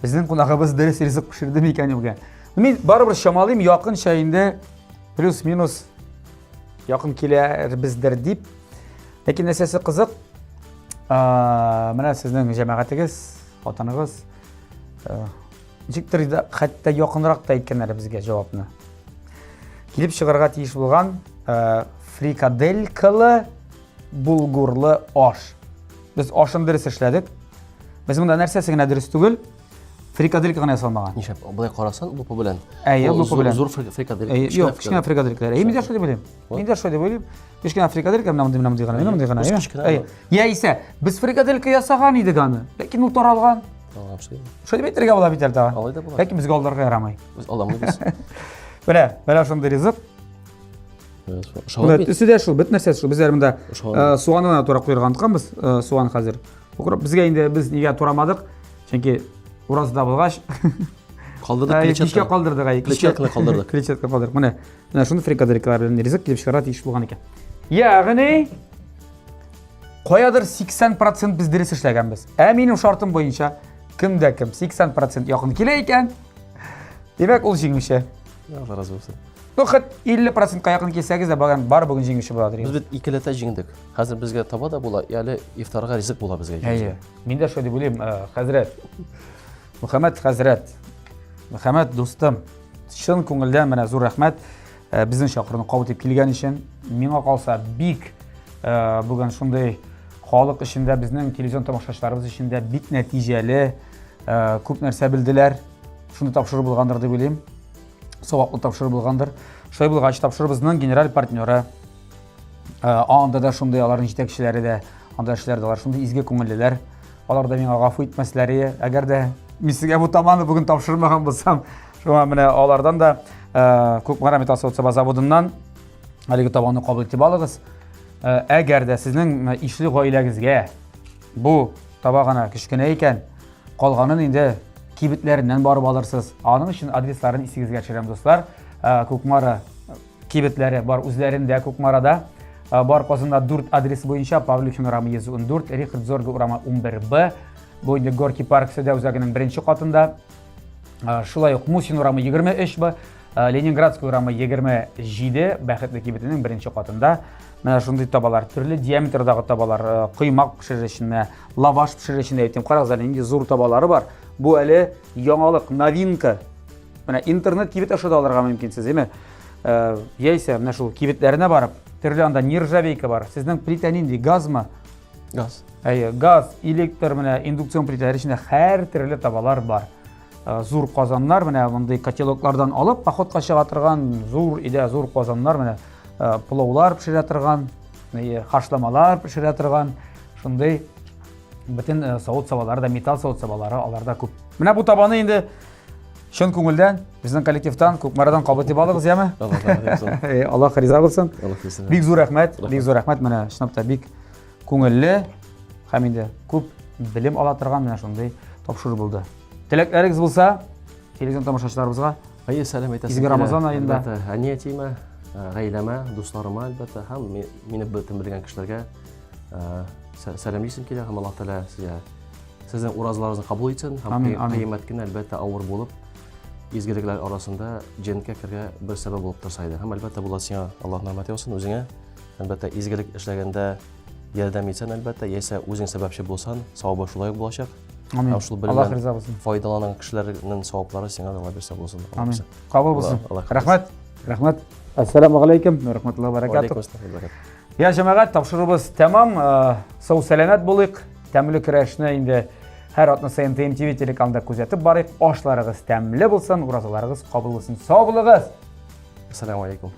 Безнең кунагыбыз дөрес ризык пешерде микән юкмы? Мин барыбер чамалыйм, якынча инде плюс-минус якын киләрбездер дип. Ләкин нәрсәсе кызык, менә сезнең җәмәгатегез, хатыныгыз, ничектер хәтта якынрак та әйткәннәр безгә җавапны. Килеп чыгарга тиеш булган э, фрикаделькалы булгурлы аш. Без ашын дөрес эшләдек. Без монда нәрсәсе генә дөрес түгел? Фрикаделька гына ясалмаган. Нишләп? Болай карасан, лупа белән. Әйе, лупа белән. Зур фрикаделька. Әйе, юк, кечкенә фрикаделькалар. Әйе, мин дә шулай дип уйлыйм. Мин дә шулай дип уйлыйм. Кечкенә фрикаделька менә мондый, менә мондый гына, менә мондый гына. Әйе. Яисә без фрикаделька ясаган идек аны, ләкин ул таралган. Таралган шулай. Шулай дип әйтергә була бит әле тагын. Алай да була. Ләкин безгә алдарга ярамый. Без алдамыйбыз. Менә, менә шундый ризык. Ошаган бит. Төсе дә шул, бөтен нәрсәсе шул. Без әле монда э, суганны гына турап куярга онытканбыз, э, суган хәзер. Укроп безгә инде без нигә турамадык? Чөнки уразада булгач, калдырдык клетчатка. Кичкә калдырдык, әй. Клетчатканы калдырдык. Клетчатка калдырдык. Менә, менә шундый фрикаделькалар белән ризык килеп чыгарга тиеш булган икән. Ягъни каядыр 80% без дөрес эшләгәнбез. Ә минем шартым буенча кем дә кем 80% якын килә икән, димәк, ул җиңүче. Алла разый булсын. Ну, хәт 50%-ка якын килсәгез дә, бар, бар бүген җиңүче буладыр. Без бит икеләтә җиңдек. Хәзер безгә таба да була, әле ифтарга ризык була безгә. Әйе. Мин дә шулай дип уйлыйм, э, хәзрәт. Мөхәммәд хәзрәт. Мөхәммәд дустым, чын күңелдән менә зур рәхмәт э, безнең чакыруны кабул итеп килгән өчен. Миңа калса бик э, бүген шундый халык эчендә безнең телевизион тамашачыларыбыз эчендә бик нәтиҗәле, күп нәрсә белделәр. Шундый тапшыру булгандыр дип уйлыйм. Саваплы тапшыру булгандыр. Шулай булгач, тапшырубызның генераль партнеры Анда да шундый аларның җитәкчеләре дә, анда эшләр дә алар шундый изге күңеллеләр. Алар да миңа гафу итмәсләр иде. Әгәр дә мин сезгә бу табаны бүген тапшырмаган булсам, шуңа менә алардан да Кукмара металл савыт-саба заводыннан әлеге табаны кабул итеп алыгыз. Әгәр дә сезнең ишле гаиләгезгә бу таба гына кечкенә икән, калганын инде кибетләреннән барып алырсыз. Аның өчен адресларын исегезгә төшерәм, дуслар. Кукмара кибетләре бар үзләрендә Кукмарада. Бар Казанда 4 адрес буенча: Павлюхин урамы 114, Рихард Зорге урамы 11Б, бу инде Горький парк сәүдә үзәгенең беренче катында. Шулай ук Мусин урамы 23Б, Ленинградский урамы 27, Бәхетле кибетенең беренче катында. Менә шундый табалар, төрле диаметрдагы табалар, коймак пешерер өчен, менә лаваш пешерер өчен дә әйтим. Карагыз әле, нинди зур табалары бар. Бу әле яңалык, новинка. Менә интернет кибет аша да алырга мөмкин сез, әйме? Яисә менә шул кибетләренә барып, төрле анда нержавейка бар. Сезнең плитә нинди, газмы? Газ. Әйе, газ, электр, менә индукцион плитәләр эчендә һәр төрле табалар бар. Зур казаннар, менә мондый котелоклардан алып, походка чыга торган зур өйдә зур казаннар, менә пылаулар пешерә торган, хашламалар пешерә торган, шундый бөтен савыт-сабалары да, металл савыт-сабалары аларда күп. Менә бу табаны инде чын күңелдән безнең коллективтан, Кукмарадан кабул итеп алыгыз, яме? Аллаһ риза булсын. Бик зур рәхмәт, бик зур рәхмәт. Менә чынлап та бик күңелле һәм инде күп белем ала торган менә шундый тапшыру булды. Теләкләрегез булса, телевизион тамашачыларыбызга Әйе, сәлам әйтәсем. Изге Рамазан аенда. Әни әтиемә, гаиләмә, дусларыма, әлбәттә, һәм мине бөтен белгән кешеләргә сәламлисем килә һәм Аллаһ Тәгалә сезгә сезнең уразаларыгызны кабул итсен һәм кыямәт көне, әлбәттә, авыр булып, изгелекләр арасында җәннәткә керергә бер сәбәп булып торса иде. Һәм әлбәттә, Булат, сиңа Аллаһның рәхмәте яусын, үзеңә, әлбәттә, изгелек эшләгәндә ярдәм итсән, әлбәттә, яисә үзең сәбәпче булсан, савабы шулай ук булачак. Амин. Һәм шул Аллаһ риза булсын. Файдаланган кешеләрнең саваплары сиңа да Алла бирсә булсын. Амин. Кабул булсын. Рәхмәт. Рәхмәт. Ассаламу алейкум ва рахматуллаһи ва баракатух. Я җәмәгать, тапшыруыбыз тәмам. Сау сәламәт булыйк. Тәмле көрәшне инде һәр атна саен ТМТВ телеканалында күзәтеп барыйк. Ашларыгыз тәмле булсын, уразаларыгыз кабул булсын. Сау булыгыз. Ассаламу алейкум.